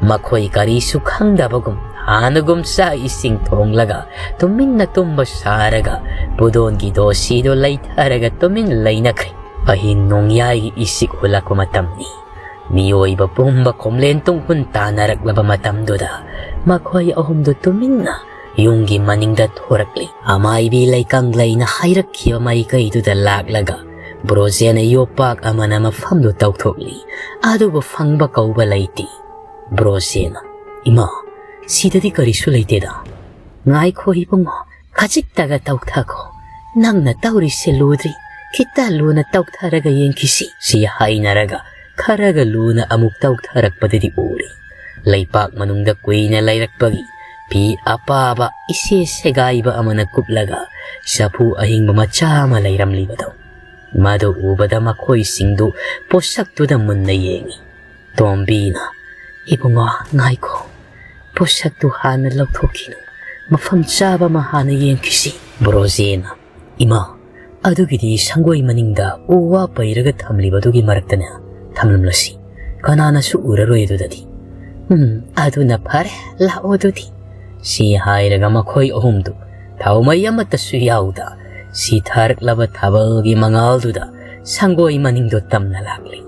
ꯃꯈꯣꯏ ꯀꯔꯤꯁꯨ ꯈꯪꯗꯕꯒꯨꯝ ꯍꯥꯟꯅꯒꯨꯝ ꯆꯥꯛ ꯏꯁꯤꯡ ꯊꯣꯡꯂꯒ ꯇꯨꯃꯤꯟꯅ ꯇꯨꯝꯕ ꯁꯥꯔꯒ ꯄꯨꯗꯣꯟꯒꯤ ꯗꯣꯁꯤꯗꯨ ꯂꯩꯊꯔꯒ ꯇꯨꯃꯤꯟ ꯂꯩꯅꯈ꯭ꯔꯦ꯫ ꯑꯍꯤꯡ ꯅꯣꯡꯌꯥꯏꯒꯤ ꯏꯁꯤꯛ ꯍꯨꯜꯂꯛꯄ ꯃꯇꯝꯅꯤ꯫ ꯃꯤꯑꯣꯏꯕ ꯄꯨꯝꯕ ꯈꯣꯝꯂꯦꯟ ꯇꯨꯡꯍꯨꯟ ꯇꯥꯅꯔꯛꯂꯕ ꯃꯇꯝꯗꯨꯗ ꯃꯈꯣꯏ ꯑꯍꯨꯝꯗꯨ ꯇꯨꯃꯤꯟꯅ ꯌꯨꯝꯒꯤ ꯃꯅꯤꯡꯗ ꯊꯣꯔꯛꯂꯤ꯫ ꯑꯃꯥꯏꯕꯤ ꯂꯩꯀꯪꯂꯩꯅ ꯍꯥꯏꯔꯛꯈꯤꯕ ꯃꯥꯏꯀꯩꯗꯨꯗ ꯂꯥꯛꯂꯒ ꯕ꯭ꯔꯣꯖꯦꯟꯅ ꯌꯣꯄꯥꯛ ꯑꯃꯅ ꯃꯐꯝꯗꯨ ꯇꯧꯊꯣꯛꯂꯤ꯫ ꯑꯗꯨꯕꯨ ꯐꯪꯕ ꯀꯧꯕ ꯂꯩꯇꯦ꯫ ꯕ꯭ꯔꯣꯖꯦꯟꯅ, "ꯏꯃꯥ, ꯁꯤꯗꯗꯤ ꯀꯔꯤꯁꯨ ꯂꯩꯇꯦꯗ"꯫ "ꯉꯥꯏꯈꯣ ꯏꯕꯨꯡꯉꯣ, ꯈꯖꯤꯛꯇꯒ ꯇꯧꯊꯈꯣ꯫ ꯅꯪꯅ ꯇꯧꯔꯤꯁꯦ ꯂꯨꯗ꯭ꯔꯤ, ꯈꯤꯇ ꯂꯨꯅ ꯇꯧꯊꯔꯒ ꯌꯦꯡꯈꯤꯁꯤ"꯫ ꯁꯤ ꯍꯥꯏꯅꯔꯒ ꯈꯔꯒ ꯂꯨꯅ ꯑꯃꯨꯛ ꯇꯧꯊꯔꯛꯄꯗꯗꯤ ꯎꯔꯦ꯫ ꯂꯩꯄꯥꯛ ꯃꯅꯨꯡꯗ ꯀꯨꯏꯅ ꯂꯩꯔꯛꯄꯒꯤ ꯐꯤ ꯑꯄꯥꯕ ꯏꯁꯦ ꯁꯦꯒꯥꯏꯕ ꯑꯃꯅ ꯀꯨꯞꯂꯒ ꯆꯐꯨ ꯑꯍꯤꯡꯕ ꯃꯆꯥ ꯑꯃ ꯂꯩꯔꯝꯂꯤꯕꯗꯣ꯫ ꯃꯗꯨ ꯎꯕꯗ ꯃꯈꯣꯏꯁꯤꯡꯗꯨ ꯄꯣꯠꯁꯛꯇꯨꯗ ꯃꯨꯟꯅ ꯌꯦꯡꯏ꯫ ꯇꯣꯝꯕꯤꯅ, "ꯏꯕꯨꯡꯉꯣ, ꯉꯥꯏꯈꯣ꯫ ꯄꯣꯠꯁꯛꯇꯨ ꯍꯥꯟꯅ ꯂꯧꯊꯣꯛꯈꯤꯅꯨ꯫ ꯃꯐꯝ ꯆꯥꯕ ꯑꯃ ꯍꯥꯟꯅ ꯌꯦꯡꯈꯤꯁꯤ"꯫ ꯕ꯭ꯔꯣꯖꯦꯟꯅ, "ꯏꯃꯥ, ꯑꯗꯨꯒꯤꯗꯤ ꯁꯪꯒꯣꯏ ꯃꯅꯤꯡꯗ ꯎ ꯋꯥ ꯄꯩꯔꯒ ꯊꯝꯂꯤꯕꯗꯨꯒꯤ ꯃꯔꯛꯇꯅꯦ ꯊꯝꯂꯝꯂꯁꯤ꯫ ꯀꯅꯥꯅꯁꯨ ꯎꯔꯔꯣꯏ ꯑꯗꯨꯗꯗꯤ"꯫ "ꯎꯝ, ꯑꯗꯨꯅ ꯐꯔꯦ, ꯂꯥꯛꯑꯣ ꯑꯗꯨꯗꯤ"꯫ ꯁꯤ ꯍꯥꯏꯔꯒ ꯃꯈꯣꯏ ꯑꯍꯨꯝꯗꯨ ꯊꯥꯎꯃꯩ ꯑꯃꯠꯇꯁꯨ ꯌꯥꯎꯗ ꯁꯤ ꯊꯥꯔꯛꯂꯕ ꯊꯥꯕꯜꯒꯤ ꯃꯉꯥꯜꯗꯨꯗ ꯁꯪꯒꯣꯏ ꯃꯅꯤꯡꯗꯣ ꯇꯝꯅ ꯂꯥꯛꯂꯤ꯫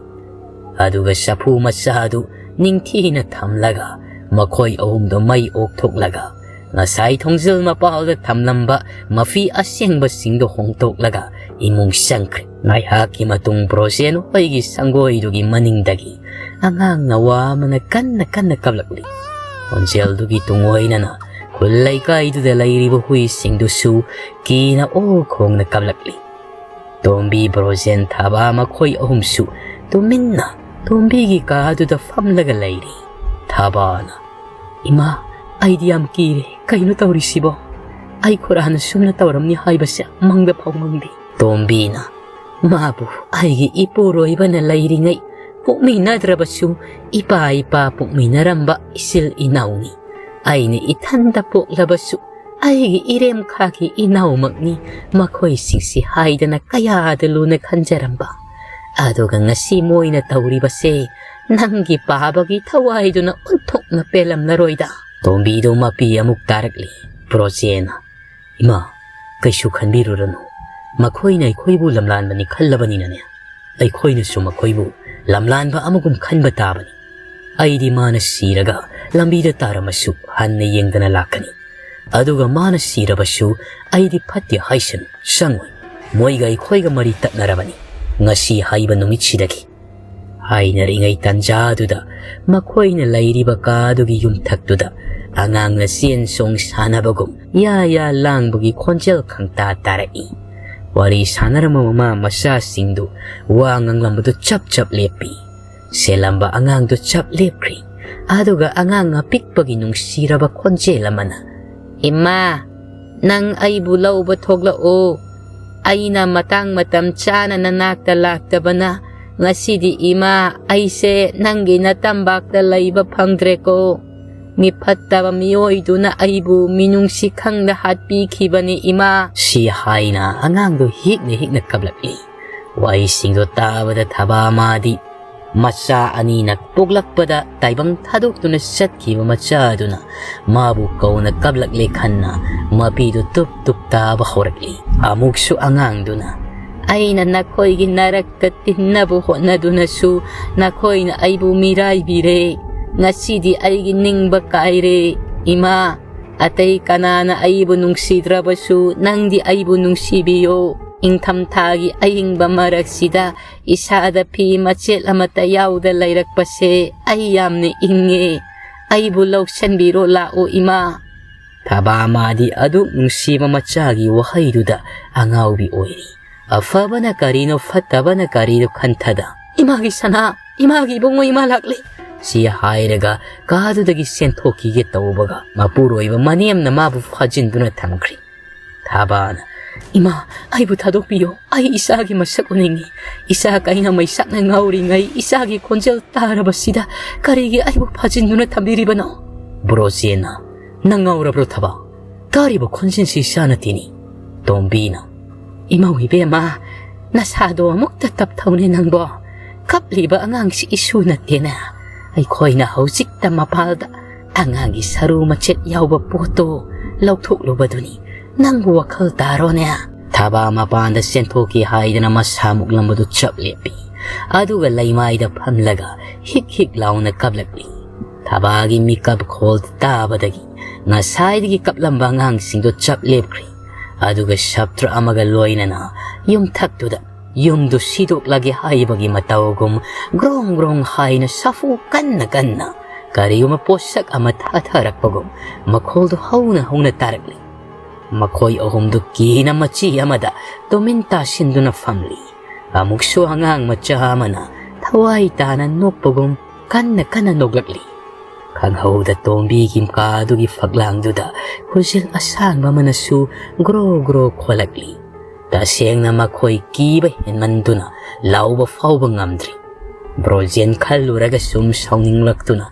ꯑꯗꯨꯒ ꯆꯐꯨ ꯃꯆꯥꯗꯨ ꯅꯤꯡꯊꯤꯅ ꯊꯝꯂꯒ ꯃꯈꯣꯏ ꯑꯍꯨꯝꯗꯣ ꯃꯩ ꯑꯣꯛꯊꯣꯛꯂꯒ ꯉꯁꯥꯏ ꯊꯣꯡꯖꯤꯜ ꯃꯄꯥꯜꯗ ꯊꯝꯂꯝꯕ ꯃꯐꯤ ꯑꯁꯦꯡꯕꯁꯤꯡꯗꯣ ꯍꯣꯡꯗꯣꯛꯂꯒ ꯏꯃꯨꯡ ꯆꯪꯈ꯭ꯔꯦ꯫ ꯉꯥꯏꯍꯥꯛꯀꯤ ꯃꯇꯨꯡ ꯕ꯭ꯔꯣꯖꯦꯟ ꯍꯣꯏꯒꯤ ꯁꯪꯒꯣꯏꯗꯨꯒꯤ ꯃꯅꯤꯡꯗꯒꯤ ꯑꯉꯥꯡ ꯅꯋꯥ ꯑꯃꯅ ꯀꯟꯅ ꯀꯟꯅ ꯀꯞꯂꯛꯂꯤ꯫ ꯈꯣꯟꯖꯦꯜꯗꯨꯒꯤ ꯇꯨꯡꯑꯣꯏꯅꯅ ꯈꯨꯜ ꯂꯩꯀꯥꯏꯗꯨꯗ ꯂꯩꯔꯤꯕ ꯍꯨꯏꯁꯤꯡꯗꯨꯁꯨ ꯀꯤꯅ ꯑꯣ ꯈꯣꯡꯅ ꯀꯞꯂꯛꯂꯤ꯫ ꯇꯣꯝꯕꯤ, ꯕ꯭ꯔꯣꯖꯦꯟ, ꯊꯥꯕꯥ ꯃꯈꯣꯏ ꯑꯍꯨꯝꯁꯨ ꯇꯨꯃꯤꯟꯅ ꯇꯣꯝꯕꯤꯒꯤ ꯀꯥꯗꯨꯗ ꯐꯝꯂꯒ ꯂꯩꯔꯤ꯫ ꯊꯥꯕꯥꯅ, "ꯏꯃꯥ, ꯑꯩꯗꯤ ꯌꯥꯝ ꯀꯤꯔꯦ꯫ ꯀꯩꯅꯣ ꯇꯧꯔꯤꯁꯤꯕꯣ? ꯑꯩ ꯈꯨꯔꯥꯅ ꯁꯨꯝꯅ ꯇꯧꯔꯝꯅꯤ ꯍꯥꯏꯕꯁꯦ ꯃꯪꯗ ꯐꯥꯎ ꯃꯪꯗꯦ"꯫ ꯇꯣꯝꯕꯤꯅ, "ꯃꯥꯕꯨ ꯑꯩꯒꯤ ꯏꯄꯨꯔꯣꯏꯕꯅ ꯂꯩꯔꯤꯉꯩ ꯄꯣꯛꯃꯤꯟꯅꯗ꯭ꯔꯕꯁꯨ ꯏꯄꯥ ꯏꯄꯥ ꯄꯣꯛꯃꯤꯟꯅꯔꯝꯕ ꯏꯆꯤꯜ ꯏꯅꯥꯎꯅꯤ꯫ ꯑꯩꯅ ꯏꯊꯟꯇ ꯄꯣꯛꯂꯕꯁꯨ ꯑꯩꯒꯤ ꯏꯔꯦꯝꯈꯥꯒꯤ ꯏꯅꯥꯎꯃꯛꯅꯤ꯫ ꯃꯈꯣꯏꯁꯤꯡꯁꯤ ꯍꯥꯏꯗꯅ ꯀꯌꯥꯗ ꯂꯨꯅ ꯈꯟꯖꯔꯝꯕ꯫ ꯑꯗꯨꯒ ꯉꯁꯤ ꯃꯣꯏꯅ ꯇꯧꯔꯤꯕꯁꯦ ꯅꯪꯒꯤ ꯄꯥꯕꯒꯤ ꯊꯋꯥꯏꯗꯨꯅ ꯑꯣꯟꯊꯣꯛꯅ ꯄꯦꯜꯂꯝꯂꯔꯣꯏꯗ"꯫ ꯇꯣꯝꯕꯤꯗꯨ ꯃꯄꯤ ꯑꯃꯨꯛ ꯇꯥꯔꯛꯂꯤ꯫ ꯕ꯭ꯔꯣꯖꯦꯟꯅ, "ꯏꯃꯥ, ꯀꯩꯁꯨ ꯈꯟꯕꯤꯔꯨꯔꯅꯨ꯫ ꯃꯈꯣꯏꯅ ꯑꯩꯈꯣꯏꯕꯨ ꯂꯝꯂꯥꯟꯕꯅꯤ ꯈꯜꯂꯕꯅꯤꯅꯅꯦ, ꯑꯩꯈꯣꯏꯅꯁꯨ ꯃꯈꯣꯏꯕꯨ ꯂꯝꯂꯥꯟꯕ ꯑꯃꯒꯨꯝ ꯈꯟꯕ ꯇꯥꯕꯅꯤ꯫ ꯑꯩꯗꯤ ꯃꯥꯅ ꯁꯤꯔꯒ ꯂꯝꯕꯤꯗ ꯇꯥꯔꯝꯃꯁꯨ ꯍꯟꯅ ꯌꯦꯡꯗꯅ ꯂꯥꯛꯀꯅꯤ꯫ ꯑꯗꯨꯒ ꯃꯥꯅ ꯁꯤꯔꯕꯁꯨ ꯑꯩꯗꯤ ꯐꯠꯇꯦ ꯍꯥꯏꯁꯅꯨ, ꯆꯪꯉꯣꯏ꯫ ꯃꯣꯏꯒ ꯑꯩꯈꯣꯏꯒ ꯃꯔꯤ ꯇꯠꯅꯔꯕꯅꯤ꯫ ꯉꯁꯤ ꯍꯥꯏꯕ ꯅꯨꯃꯤꯠꯁꯤꯗꯒꯤ ꯍꯥꯏꯅꯔꯤꯉꯩ ꯇꯟꯖꯥꯗꯨꯗ ꯃꯈꯣꯏꯅ ꯂꯩꯔꯤꯕ ꯀꯥꯗꯨꯒꯤ ꯌꯨꯝꯊꯛꯇꯨꯗ ꯑꯉꯥꯡꯅ ꯆꯦꯟ ꯆꯣꯡ ꯁꯥꯟꯅꯕꯒꯨꯝ ꯌꯥ ꯌꯥ ꯂꯥꯡꯕꯒꯤ ꯈꯣꯟꯖꯦꯜ ꯈꯪꯇꯥ ꯇꯥꯔꯛꯏ꯫ ꯋꯥꯔꯤ ꯁꯥꯟꯅꯔꯝꯕ ꯃꯃꯥ ꯃꯆꯥꯁꯤꯡꯗꯨ ꯋꯥ ꯉꯥꯡꯂꯝꯕꯗꯨ ꯆꯞ ꯆꯞ ꯂꯦꯞꯄꯤ꯫ ꯆꯦꯜꯂꯝꯕ ꯑꯉꯥꯡꯗꯨ ꯆꯞ ꯂꯦꯞꯈ꯭ꯔꯤ꯫ ꯑꯗꯨꯒ ꯑꯉꯥꯡ ꯑꯄꯤꯛꯄꯒꯤ ꯅꯨꯡꯁꯤꯔꯕ ꯈꯣꯟꯖꯦꯜ ꯑꯃꯅ, "ꯏꯃꯥ, ꯅꯪ ꯑꯩꯕꯨ ꯂꯧꯕ ꯊꯣꯛꯂꯛꯎ꯫ ꯑꯩꯅ ꯃꯇꯥꯡ ꯃꯇꯝ ꯆꯥꯅ ꯅꯅꯥꯛꯇ ꯂꯥꯛꯇꯕꯅ ꯉꯁꯤꯗꯤ ꯏꯃꯥ, ꯑꯩꯁꯦ ꯅꯪꯒꯤ ꯅꯇꯝꯕꯥꯛꯇ ꯂꯩꯕ ꯐꯪꯗ꯭ꯔꯦꯀꯣ꯫ ꯃꯤꯐꯠꯇꯕ ꯃꯤꯑꯣꯏꯗꯨꯅ ꯑꯩꯕꯨ ꯃꯤꯅꯨꯡꯁꯤ ꯈꯪꯗ ꯍꯥꯠꯄꯤꯈꯤꯕꯅꯤ ꯏꯃꯥ"꯫ ꯁꯤ ꯍꯥꯏꯅ ꯑꯉꯥꯡꯗꯨ ꯍꯤꯛꯅ ꯍꯤꯛꯅ ꯀꯞꯂꯛꯂꯤ꯫ ꯋꯥꯍꯩꯁꯤꯡꯗꯣ ꯇꯥꯕꯗ ꯊꯕꯥꯃꯥꯗꯤ ꯃꯆꯥ ꯑꯅꯤꯅ ꯄꯣꯛꯂꯛꯄꯗ ꯇꯥꯏꯕꯪ ꯊꯥꯗꯣꯛꯇꯨꯅ ꯆꯠꯈꯤꯕ ꯃꯆꯥꯗꯨꯅ ꯃꯥꯕꯨ ꯀꯧꯅ ꯀꯞꯂꯛꯂꯦ ꯈꯟꯅ ꯃꯄꯤꯗꯨ ꯇꯨꯞ ꯇꯨꯞ ꯇꯥꯕ ꯍꯧꯔꯛꯂꯤ꯫ ꯑꯃꯨꯛꯁꯨ ꯑꯉꯥꯡꯗꯨꯅ, "ꯑꯩꯅ ꯅꯈꯣꯏꯒꯤ ꯅꯔꯛꯇ ꯇꯤꯟꯅꯕ ꯍꯣꯠꯅꯗꯨꯅꯁꯨ ꯅꯈꯣꯏꯅ ꯑꯩꯕꯨ ꯃꯤꯔꯥꯏꯕꯤꯔꯦ꯫ ꯉꯁꯤꯗꯤ ꯑꯩꯒꯤ ꯅꯤꯡꯕ ꯀꯥꯏꯔꯦ꯫ ꯏꯃꯥ, ꯑꯇꯩ ꯀꯅꯥꯅ ꯑꯩꯕꯨ ꯅꯨꯡꯁꯤꯗ꯭ꯔꯕꯁꯨ ꯅꯪꯗꯤ ꯑꯩꯕꯨ ꯅꯨꯡꯁꯤꯕꯤꯌꯨ꯫ ꯏꯪꯊꯝꯊꯥꯒꯤ ꯑꯏꯪꯕ ꯃꯔꯛꯁꯤꯗ ꯏꯁꯥꯗ ꯐꯤ ꯃꯆꯦꯠ ꯑꯃꯠꯇ ꯌꯥꯎꯗ ꯂꯩꯔꯛꯄꯁꯦ ꯑꯩ ꯌꯥꯝꯅ ꯏꯪꯉꯦ꯫ ꯑꯩꯕꯨ ꯂꯧꯁꯟꯕꯤꯔꯣ ꯂꯥꯛꯑꯣ ꯏꯃꯥ"꯫ ꯊꯕꯥꯃꯥꯗꯤ ꯑꯗꯨꯛ ꯅꯨꯡꯁꯤꯕ ꯃꯆꯥꯒꯤ ꯋꯥꯍꯩꯗꯨꯗ ꯑꯉꯥꯎꯕꯤ ꯑꯣꯏꯔꯤ꯫ ꯑꯐꯕꯅ ꯀꯔꯤꯅꯣ, ꯐꯠꯇꯕꯅ ꯀꯔꯤꯅꯣ ꯈꯟꯊꯗ, "ꯏꯃꯥꯒꯤ ꯁꯅꯥ, ꯏꯃꯥꯒꯤ ꯏꯕꯨꯡꯉꯣ, ꯏꯃꯥ ꯂꯥꯛꯂꯦ!" ꯁꯤ ꯍꯥꯏꯔꯒ ꯀꯥꯗꯨꯗꯒꯤ ꯆꯦꯟꯊꯣꯛꯈꯤꯒꯦ ꯇꯧꯕꯒ ꯃꯄꯨꯔꯣꯏꯕ ꯃꯅꯦꯝꯅ ꯃꯥꯕꯨ ꯐꯥꯖꯤꯟꯗꯨꯅ ꯊꯝꯈ꯭ꯔꯤ꯫ ꯊꯕꯥꯅ, "ꯏꯃꯥ, ꯑꯩꯕꯨ ꯊꯥꯗꯣꯛꯄꯤꯌꯨ꯫ ꯑꯩ ꯏꯆꯥꯒꯤ ꯃꯁꯛ ꯎꯅꯤꯡꯉꯤ꯫ ꯏꯆꯥ ꯀꯩꯅ ꯃꯩꯁꯥꯛꯅ ꯉꯥꯎꯔꯤꯉꯩ ꯏꯆꯥꯒꯤ ꯈꯣꯟꯖꯦꯜ ꯇꯥꯔꯕꯁꯤꯗ ꯀꯔꯤꯒꯤ ꯑꯩꯕꯨ ꯐꯥꯖꯤꯟꯗꯨꯅ ꯊꯝꯕꯤꯔꯤꯕꯅꯣ?" ꯕ꯭ꯔꯣꯖꯦꯟꯅ, "ꯅꯪ ꯉꯥꯎꯔꯕ꯭ꯔꯣ ꯊꯕꯥ? ꯇꯥꯔꯤꯕ ꯈꯣꯟꯖꯦꯜꯁꯤ ꯏꯆꯥ ꯅꯠꯇꯦꯅꯤ"꯫ ꯇꯣꯝꯕꯤꯅ, "ꯏꯃꯧ ꯏꯕꯦꯝꯃ, ꯅꯁꯥꯗꯣ ꯑꯃꯨꯛꯇ ꯇꯞꯊꯧꯅꯦ ꯅꯪꯕꯣ꯫ ꯀꯞꯂꯤꯕ ꯑꯉꯥꯡꯁꯤ ꯏꯁꯨ ꯅꯠꯇꯦꯅꯦ꯫ ꯑꯩꯈꯣꯏꯅ ꯍꯧꯖꯤꯛꯇ ꯃꯄꯥꯜꯗ ꯑꯉꯥꯡꯒꯤ ꯁꯔꯨ ꯃꯆꯦꯠ ꯌꯥꯎꯕ ꯄꯣꯠꯇꯣ ꯂꯧꯊꯣꯛꯂꯨꯕꯗꯨꯅꯤ ꯅꯪꯕꯨ ꯋꯥꯈꯜ ꯇꯥꯔꯣꯅꯦ"꯫ ꯊꯕꯥ ꯃꯄꯥꯟꯗ ꯆꯦꯟꯊꯣꯛꯈꯤ ꯍꯥꯏꯗꯅ ꯃꯁꯥ ꯃꯨꯛꯂꯝꯕꯗꯨ ꯆꯞ ꯂꯦꯞꯄꯤ꯫ ꯑꯗꯨꯒ ꯂꯩꯃꯥꯏꯗ ꯐꯝꯂꯒ ꯍꯤꯛ ꯍꯤꯛ ꯂꯥꯎꯅ ꯀꯞꯂꯛꯂꯤ꯫ ꯊꯕꯥꯒꯤ ꯃꯤꯀꯞ ꯈꯣꯜ ꯇꯥꯕꯗꯒꯤ ꯉꯁꯥꯏꯗꯒꯤ ꯀꯞꯂꯝꯕ ꯑꯉꯥꯡꯁꯤꯡꯗꯣ ꯆꯞ ꯂꯦꯞꯈ꯭ꯔꯦ꯫ ꯑꯗꯨꯒ ꯁꯥꯇ꯭ꯔ ꯑꯃꯒ ꯂꯣꯏꯅꯅ ꯌꯨꯝꯊꯛꯇꯨꯗ ꯌꯨꯝꯗꯨ ꯁꯤꯗꯣꯛꯂꯒꯦ ꯍꯥꯏꯕꯒꯤ ꯃꯇꯧꯒꯨꯝ ꯒ꯭ꯔꯣꯡ ꯒ꯭ꯔꯣꯡ ꯍꯥꯏꯅ ꯁꯥꯐꯨ ꯀꯟꯅ ꯀꯟꯅ ꯀꯔꯤꯒꯨꯝꯕ ꯄꯣꯠꯁꯛ ꯑꯃ ꯊꯥꯊꯔꯛꯄꯒꯨꯝ ꯃꯈꯣꯜꯗꯨ ꯍꯧꯅ ꯍꯧꯅ ꯇꯥꯔꯛꯂꯤ꯫ ꯃꯈꯣꯏ ꯑꯍꯨꯝꯗꯨ ꯀꯤꯅ ꯃꯆꯤ ꯑꯃꯗ ꯇꯨꯃꯤꯟ ꯇꯥꯁꯤꯟꯗꯨꯅ ꯐꯝꯂꯤ꯫ ꯑꯃꯨꯛꯁꯨ ꯑꯉꯥꯡ ꯃꯆꯥ ꯑꯃꯅ ꯊꯋꯥꯏ ꯇꯥꯅ ꯅꯣꯛꯄꯒꯨꯝ ꯀꯟꯅ ꯀꯟꯅ ꯅꯣꯛꯂꯛꯂꯤ꯫ ꯈꯪꯍꯧꯗ ꯇꯣꯝꯕꯤꯒꯤ ꯀꯥꯗꯨꯒꯤ ꯐꯛꯂꯥꯡꯗꯨꯗ ꯈꯨꯖꯤꯜ ꯑꯁꯥꯡꯕ ꯑꯃꯅꯁꯨ ꯒ꯭ꯔꯣ ꯒ꯭ꯔꯣ ꯈꯣꯜꯂꯛꯂꯤ꯫ ꯇꯁꯦꯡꯅ ꯃꯈꯣꯏ ꯀꯤꯕ ꯍꯦꯟꯃꯟꯗꯨꯅ ꯂꯥꯎꯕ ꯐꯥꯎꯕ ꯉꯝꯗ꯭ꯔꯤ꯫ ꯕ꯭ꯔꯣꯖꯦꯟ ꯈꯜꯂꯨꯔꯒ ꯁꯨꯝ ꯁꯥꯎꯅꯤꯡꯂꯛꯇꯨꯅ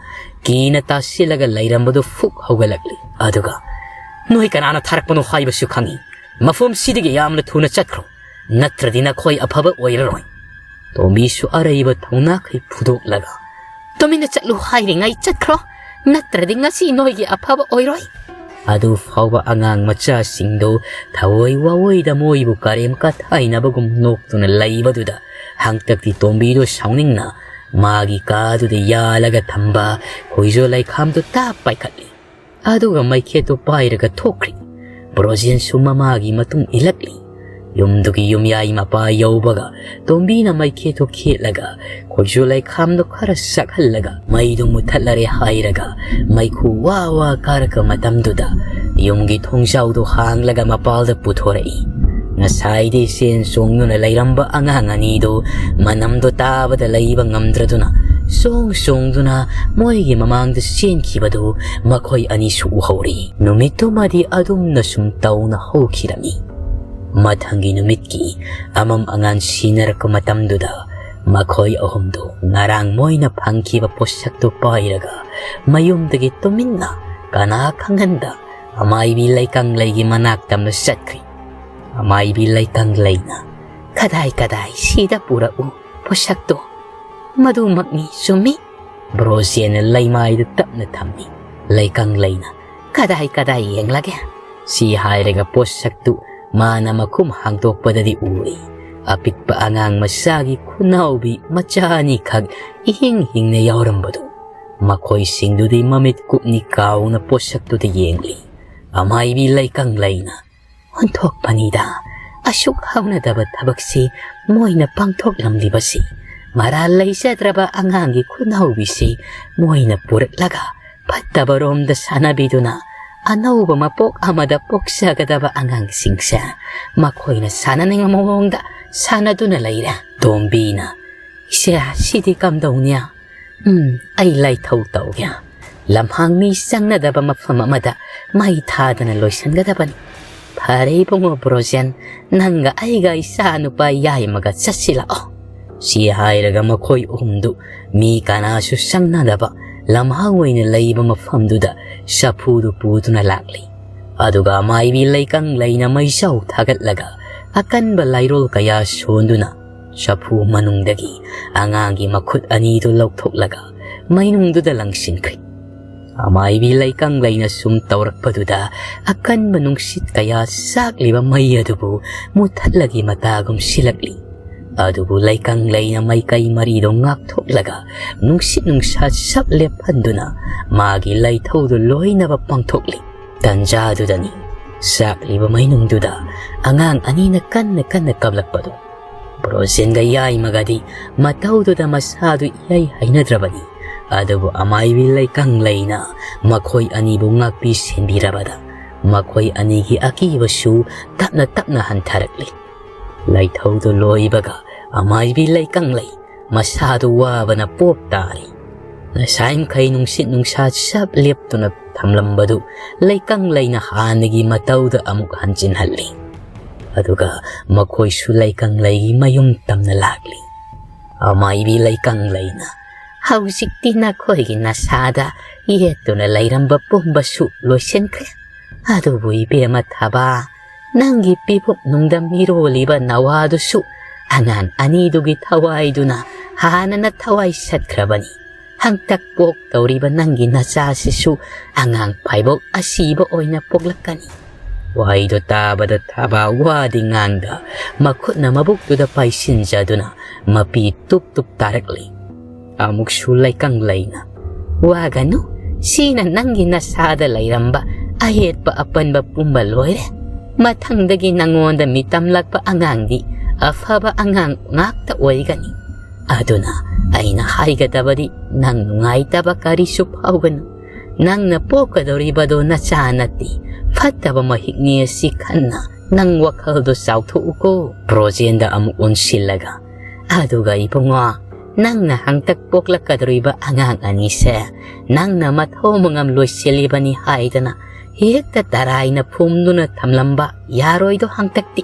ꯀꯤꯅ ꯇꯥꯁꯤꯜꯂꯒ ꯂꯩꯔꯝꯕꯗꯨ ꯐꯨꯛ ꯍꯧꯒꯠꯂꯛꯂꯤ꯫ ꯑꯗꯨꯒ, "ꯅꯣꯏ ꯀꯅꯥꯅ ꯊꯥꯔꯛꯄꯅꯣ ꯍꯥꯏꯕꯁꯨ ꯈꯪꯏ꯫ ꯃꯐꯝꯁꯤꯗꯒꯤ ꯌꯥꯝꯅ ꯊꯨꯅ ꯆꯠꯈ꯭ꯔꯣ, ꯅꯠꯇ꯭ꯔꯗꯤ ꯅꯈꯣꯏ ꯑꯐꯕ ꯑꯣꯏꯔꯔꯣꯏ꯫" ꯇꯣꯝꯕꯤꯁꯨ ꯑꯔꯩꯕ ꯊꯧꯅꯥꯈꯩ ꯐꯨꯗꯣꯛꯂꯒ, "ꯇꯨꯃꯤꯟꯅ ꯆꯠꯂꯨ ꯍꯥꯏꯔꯤꯉꯩ ꯆꯠꯈ꯭ꯔꯣ, ꯅꯠꯇ꯭ꯔꯗꯤ ꯉꯁꯤ ꯅꯣꯏꯒꯤ ꯑꯐꯕ ꯑꯣꯏꯔꯣꯏ꯫" ꯑꯗꯨ ꯐꯥꯎꯕ ꯑꯉꯥꯡ ꯃꯆꯥꯁꯤꯡꯗꯨ ꯊꯑꯣꯏ ꯋꯥꯑꯣꯏꯗ ꯃꯣꯏꯕꯨ ꯀꯔꯦꯝ ꯀꯊꯥꯏꯅꯕꯒꯨꯝ ꯅꯣꯛꯇꯨꯅ ꯂꯩꯕꯗꯨꯗ ꯍꯥꯡꯇꯛꯇꯤ ꯇꯣꯝꯕꯤꯗꯨ ꯁꯥꯎꯅꯤꯡꯅ ꯃꯥꯒꯤ ꯀꯥꯗꯨꯗ ꯌꯥꯜꯂꯒ ꯊꯝꯕ ꯈꯣꯏꯖꯣ ꯂꯩꯈꯥꯝꯗꯨ ꯇꯥꯞ ꯄꯥꯏꯈꯠꯂꯤ꯫ ꯑꯗꯨꯒ ꯃꯩꯈꯦꯠꯇꯨ ꯄꯥꯏꯔꯒ ꯊꯣꯛꯈ꯭ꯔꯤ꯫ ꯕ꯭ꯔꯣꯖꯦꯟꯁꯨ ꯃꯃꯥꯒꯤ ꯃꯇꯨꯡ ꯏꯜꯂꯛꯂꯤ꯫ ꯌꯨꯝꯗꯨꯒꯤ ꯌꯨꯝꯌꯥꯏ ꯃꯄꯥ ꯌꯧꯕꯒ ꯇꯣꯝꯕꯤꯅ ꯃꯩꯈꯦꯠꯇꯨ ꯈꯦꯠꯂꯒ ꯈꯣꯏꯖꯨ ꯂꯩꯈꯥꯝꯗꯨ ꯈꯔ ꯁꯛꯍꯜꯂꯒ ꯃꯩꯗꯨ ꯃꯨꯊꯠꯂꯔꯦ ꯍꯥꯏꯔꯒ ꯃꯩꯈꯨ ꯋꯥ ꯋꯥ ꯀꯥꯔꯛꯄ ꯃꯇꯝꯗꯨꯗ ꯌꯨꯝꯒꯤ ꯊꯣꯡꯖꯥꯎꯗꯨ ꯍꯥꯡꯂꯒ ꯃꯄꯥꯜꯗ ꯄꯨꯊꯣꯔꯛꯏ꯫ ꯉꯁꯥꯏꯗꯤ ꯆꯦꯟ ꯆꯣꯡꯗꯨꯅ ꯂꯩꯔꯝꯕ ꯑꯉꯥꯡ ꯑꯅꯤꯗꯨ ꯃꯅꯝꯗꯨ ꯇꯥꯕꯗ ꯂꯩꯕ ꯉꯝꯗ꯭ꯔꯗꯨꯅ ꯆꯣꯡ ꯆꯣꯡꯗꯨꯅ ꯃꯣꯏꯒꯤ ꯃꯃꯥꯡꯗ ꯆꯦꯟꯈꯤꯕꯗꯨ ꯃꯈꯣꯏ ꯑꯅꯤꯁꯨ ꯎꯍꯧꯔꯤ꯫ ꯅꯨꯃꯤꯠꯇꯨꯃꯗꯤ ꯑꯗꯨꯝꯅ ꯁꯨꯝ ꯇꯧꯅ ꯍꯧꯈꯤꯔꯝꯃꯤ꯫ ꯃꯊꯪꯒꯤ ꯅꯨꯃꯤꯠꯀꯤ ꯑꯃꯝ ꯑꯉꯥꯟ ꯁꯤꯟꯅꯔꯛꯄ ꯃꯇꯝꯗꯨꯗ ꯃꯈꯣꯏ ꯑꯍꯨꯝꯗꯨ ꯉꯔꯥꯡ ꯃꯣꯏꯅ ꯐꯪꯈꯤꯕ ꯄꯣꯠꯁꯛꯇꯨ ꯄꯥꯏꯔꯒ ꯃꯌꯨꯝꯗꯒꯤ ꯇꯨꯃꯤꯟꯅ ꯀꯅꯥ ꯈꯪꯍꯟꯗ ꯑꯃꯥꯏꯕꯤ ꯂꯩꯀꯪꯂꯩꯒꯤ ꯃꯅꯥꯛꯇ ꯑꯃ ꯆꯠꯈ꯭ꯔꯤ꯫ ꯑꯃꯥꯏꯕꯤ ꯂꯩꯀꯪꯂꯩꯅ, "ꯀꯗꯥꯏ ꯀꯗꯥꯏ ꯁꯤꯗ ꯄꯨꯔꯛꯎ ꯄꯣꯠꯁꯛꯇꯣ꯫" "ꯃꯗꯨꯃꯛꯅꯤ, ꯆꯨꯝꯃꯤ꯫" ꯕ꯭ꯔꯣꯖꯦꯟꯅ ꯂꯩꯃꯥꯏꯗ ꯇꯞꯅ ꯊꯝꯃꯤ꯫ ꯂꯩꯀꯪꯂꯩꯅ, "ꯀꯗꯥꯏ ꯀꯗꯥꯏ ꯌꯦꯡꯂꯒꯦ?" ꯁꯤ ꯍꯥꯏꯔꯒ ꯄꯣꯠꯁꯛꯇꯨ ꯃꯥꯅ ꯃꯈꯨꯝ ꯍꯥꯡꯗꯣꯛꯄꯗꯗꯤ ꯎꯔꯤ꯫ ꯑꯄꯤꯛꯄ ꯑꯉꯥꯡ ꯃꯆꯥꯒꯤ ꯈꯨꯅꯥꯎꯕꯤ ꯃꯆꯥ ꯑꯅꯤꯈꯛ ꯏꯍꯤꯡ ꯍꯤꯡꯅ ꯌꯥꯎꯔꯝꯕꯗꯨ꯫ ꯃꯈꯣꯏꯁꯤꯡꯗꯨꯗꯤ ꯃꯃꯤꯠ ꯀꯨꯞꯅꯤ ꯀꯥꯎꯅ ꯄꯣꯠꯁꯛꯇꯨꯗ ꯌꯦꯡꯂꯤ꯫ ꯑꯃꯥꯏꯕꯤ ꯂꯩꯀꯪ ꯂꯩꯅ, "ꯑꯣꯟꯊꯣꯛꯄꯅꯤꯗ, ꯑꯁꯨꯛ ꯍꯧꯅꯗꯕ ꯊꯕꯛꯁꯤ ꯃꯣꯏꯅ ꯄꯥꯡꯊꯣꯛꯂꯝꯂꯤꯕꯁꯤ꯫ ꯃꯔꯥꯜ ꯂꯩꯖꯗ꯭ꯔꯕ ꯑꯉꯥꯡꯒꯤ ꯈꯨꯠꯅꯧꯕꯤꯁꯤ ꯃꯣꯏꯅ ꯄꯨꯔꯛꯂꯒ ꯐꯠꯇꯕꯔꯣꯝꯗ ꯁꯥꯟꯅꯕꯤꯗꯨꯅ ꯑꯅꯧꯕ ꯃꯄꯣꯛ ꯑꯃꯗ ꯄꯣꯛꯆꯒꯗꯕ ꯑꯉꯥꯡꯁꯤꯡꯁꯦ ꯃꯈꯣꯏꯅ ꯁꯥꯟꯅꯅꯤꯡꯕ ꯃꯑꯣꯡꯗ ꯁꯥꯟꯅꯗꯨꯅ ꯂꯩꯔꯦ꯫" ꯇꯣꯝꯕꯤꯅ, "ꯏꯆꯦ, ꯁꯤꯗꯤ ꯀꯝꯗꯧꯅꯤ? ꯎꯝ, ꯑꯩ ꯂꯥꯏꯊꯧ ꯇꯧꯒꯦ꯫ ꯂꯝꯍꯥꯡ ꯃꯤ ꯆꯪꯅꯗꯕ ꯃꯐꯝ ꯑꯃꯗ ꯃꯩ ꯊꯥꯗꯅ ꯂꯣꯏꯁꯤꯟꯒꯗꯕꯅꯤ꯫ ꯐꯔꯦ ꯏꯕꯨꯡꯉꯣ ꯕ꯭ꯔꯣꯖꯦꯟ, ꯅꯪꯒ ꯑꯩꯒ ꯏꯆꯥ ꯅꯨꯄꯥ ꯌꯥꯏꯃꯒ ꯆꯠꯁꯤꯜꯂꯛꯑꯣ꯫" ꯁꯤ ꯍꯥꯏꯔꯒ ꯃꯈꯣꯏ ꯑꯍꯨꯝꯗꯨ ꯃꯤ ꯀꯅꯥꯁꯨ ꯆꯪꯅꯗꯕ ꯂꯝꯍꯥꯡ ꯑꯣꯏꯅ ꯂꯩꯕ ꯃꯐꯝꯗꯨꯗ ꯆꯐꯨꯗꯨ ꯄꯨꯗꯨꯅ ꯂꯥꯛꯂꯤ꯫ ꯑꯗꯨꯒ ꯑꯃꯥꯏꯕꯤ ꯂꯩꯀꯪ ꯂꯩꯅ ꯃꯩꯖꯥꯎ ꯊꯥꯒꯠꯂꯒ ꯑꯀꯟꯕ ꯂꯥꯏꯔꯣꯜ ꯀꯌꯥ ꯁꯣꯟꯗꯨꯅ ꯆꯐꯨ ꯃꯅꯨꯡꯗꯒꯤ ꯑꯉꯥꯡꯒꯤ ꯃꯈꯨꯠ ꯑꯅꯤꯗꯨ ꯂꯧꯊꯣꯛꯂꯒ ꯃꯩꯅꯨꯡꯗꯨꯗ ꯂꯪꯁꯤꯟꯈ꯭ꯔꯦ꯫ ꯑꯃꯥꯏꯕꯤ ꯂꯩꯀꯪ ꯂꯩꯅ ꯁꯨꯝ ꯇꯧꯔꯛꯄꯗꯨꯗ ꯑꯀꯟꯕ ꯅꯨꯡꯁꯤꯠ ꯀꯌꯥ ꯆꯥꯛꯂꯤꯕ ꯃꯩ ꯑꯗꯨꯕꯨ ꯃꯨꯊꯠꯂꯒꯤ ꯃꯇꯥꯒꯨꯝ ꯁꯤꯜꯂꯛꯂꯤ꯫ ꯑꯗꯨꯕꯨ ꯂꯩꯀꯪ ꯂꯩꯅ ꯃꯥꯏꯀꯩ ꯃꯔꯤꯗꯣ ꯉꯥꯛꯊꯣꯛꯂꯒ ꯅꯨꯡꯁꯤꯠ ꯅꯨꯡꯁꯥ ꯁꯞ ꯂꯦꯞꯍꯟꯗꯨꯅ ꯃꯥꯒꯤ ꯂꯩꯊꯧꯗꯨ ꯂꯣꯏꯅꯕ ꯄꯥꯡꯊꯣꯛꯂꯤ꯫ ꯇꯟꯖꯥꯗꯨꯗꯅꯤ ꯆꯥꯛꯂꯤꯕ ꯃꯩꯅꯨꯡꯗꯨꯗ ꯑꯉꯥꯡ ꯑꯅꯤꯅ ꯀꯟꯅ ꯀꯟꯅ ꯀꯞꯂꯛꯄꯗꯨ꯫ ꯕ꯭ꯔꯣꯖꯦꯟꯒ ꯌꯥꯏꯃꯒꯗꯤ ꯃꯇꯧꯗꯨꯗ ꯃꯁꯥꯗꯨ ꯏꯍꯩ ꯍꯩꯅꯗ꯭ꯔꯕꯅꯤ꯫ ꯑꯗꯨꯕꯨ ꯑꯃꯥꯏꯕꯤ ꯂꯩꯀꯪ ꯂꯩꯅ ꯃꯈꯣꯏ ꯑꯅꯤꯕꯨ ꯉꯥꯛꯄꯤ ꯁꯦꯟꯕꯤꯔꯕꯗ ꯃꯈꯣꯏ ꯑꯅꯤꯒꯤ ꯑꯀꯤꯕꯁꯨ ꯇꯞꯅ ꯇꯞꯅ ꯍꯟꯊꯔꯛꯂꯤ꯫ ꯂꯩꯊꯧꯗꯨ ꯂꯣꯏꯕꯒ ꯑꯃꯥꯏꯕꯤ ꯂꯩꯀꯪ ꯂꯩ ꯃꯁꯥꯗꯨ ꯋꯥꯕꯅ ꯄꯣꯞ ꯇꯥꯔꯤ꯫ ꯉꯁꯥꯏ ꯃꯈꯩ ꯅꯨꯡꯁꯤꯠ ꯅꯨꯡꯁꯥ ꯁꯞ ꯂꯦꯞꯇꯨꯅ ꯊꯝꯂꯝꯕꯗꯨ ꯂꯩꯀꯪ ꯂꯩꯅ ꯍꯥꯟꯅꯒꯤ ꯃꯇꯧꯗ ꯑꯃꯨꯛ ꯍꯟꯖꯤꯟꯍꯜꯂꯤ꯫ ꯑꯗꯨꯒ ꯃꯈꯣꯏꯁꯨ ꯂꯩꯀꯪ ꯂꯩꯒꯤ ꯃꯌꯨꯝ ꯇꯝꯅ ꯂꯥꯛꯂꯤ꯫ ꯑꯃꯥꯏꯕꯤ ꯂꯩꯀꯪ ꯂꯩꯅ, "ꯍꯧꯖꯤꯛꯇꯤ ꯅꯈꯣꯏꯒꯤ ꯅꯁꯥꯗ ꯌꯦꯠꯇꯨꯅ ꯂꯩꯔꯝꯕ ꯄꯨꯝꯕꯁꯨ ꯂꯣꯏꯁꯤꯟꯈ꯭ꯔꯦ꯫ ꯑꯗꯨꯕꯨ ꯏꯕꯦꯝꯃ ꯊꯕꯥ, ꯅꯪꯒꯤ ꯄꯤꯕꯨꯛꯅꯨꯡꯗ ꯃꯤꯔꯣꯜꯂꯤꯕ ꯅꯋꯥꯗꯨꯁꯨ ꯑꯉꯥꯡ ꯑꯅꯤꯗꯨꯒꯤ ꯊꯋꯥꯏꯗꯨꯅ ꯍꯥꯟꯅꯅ ꯊꯋꯥꯏ ꯁꯠꯈ꯭ꯔꯕꯅꯤ꯫ ꯍꯟꯇꯛ ꯄꯣꯛꯇꯧꯔꯤꯕ ꯅꯪꯒꯤ ꯅꯆꯥꯁꯤꯁꯨ ꯑꯉꯥꯡ ꯐꯥꯏꯕꯣꯛ ꯑꯁꯤꯕ ꯑꯣꯏꯅ ꯄꯣꯛꯂꯛꯀꯅꯤ꯫" ꯋꯥꯍꯩꯗꯣ ꯇꯥꯕꯗ ꯊꯕꯥ ꯋꯥꯗꯤ ꯉꯥꯡꯗ ꯃꯈꯨꯠꯅ ꯃꯕꯨꯛꯇꯨꯗ ꯄꯥꯏꯁꯤꯟꯖꯗꯨꯅ ꯃꯄꯤ ꯇꯨꯞ ꯇꯨꯞ ꯇꯥꯔꯛꯂꯤ꯫ ꯑꯃꯨꯛꯁꯨ ꯂꯩꯀꯪ ꯂꯩꯅ, "ꯋꯥꯒꯅꯨ, ꯁꯤꯅ ꯅꯪꯒꯤ ꯅꯁꯥꯗ ꯂꯩꯔꯝꯕ ꯑꯍꯦꯠꯄ ꯑꯄꯟꯕ ꯄꯨꯝꯕ ꯂꯣꯏꯔꯦ꯫ ꯃꯊꯪꯗꯒꯤ ꯅꯪꯉꯣꯟꯗ ꯃꯤꯇꯝꯂꯛꯄ ꯑꯉꯥꯡꯗꯤ ꯑꯐꯕ ꯑꯉꯥꯡ ꯉꯥꯛꯇ ꯑꯣꯏꯒꯅꯤ꯫ ꯑꯗꯨꯅ ꯑꯩꯅ ꯍꯥꯏꯒꯗꯕꯗꯤ, ꯅꯪ ꯅꯨꯡꯉꯥꯏꯇꯕ ꯀꯔꯤꯁꯨ ꯐꯥꯎꯒꯅꯨ꯫ ꯅꯪꯅ ꯄꯣꯛꯀꯗꯧꯔꯤꯕꯗꯣ ꯅꯆꯥ ꯅꯠꯇꯦ, ꯐꯠꯇꯕ ꯃꯍꯤꯛꯅꯤ ꯑꯁꯤ ꯈꯟꯅ ꯅꯪ ꯋꯥꯈꯜꯗꯣ ꯆꯥꯎꯊꯣꯛꯎꯀꯣ", ꯕ꯭ꯔꯣꯖꯦꯟꯗ ꯑꯃꯨꯛ ꯑꯣꯟꯁꯤꯜꯂꯒ꯫ "ꯑꯗꯨꯒ ꯏꯕꯨꯡꯉꯣ, ꯅꯪꯅ ꯍꯟꯇꯛ ꯄꯣꯛꯂꯛꯀꯗꯧꯔꯤꯕ ꯑꯉꯥꯡ ꯑꯅꯤꯁꯦ ꯅꯪꯅ ꯃꯊꯧ ꯃꯉꯝ ꯂꯣꯏꯁꯤꯜꯂꯤꯕꯅꯤ ꯍꯥꯏꯗꯅ ꯍꯦꯛꯇ ꯇꯔꯥꯏꯅ ꯐꯨꯝꯗꯨꯅ ꯊꯝꯂꯝꯕ ꯌꯥꯔꯣꯏꯗꯣ ꯍꯟꯇꯛꯇꯤ꯫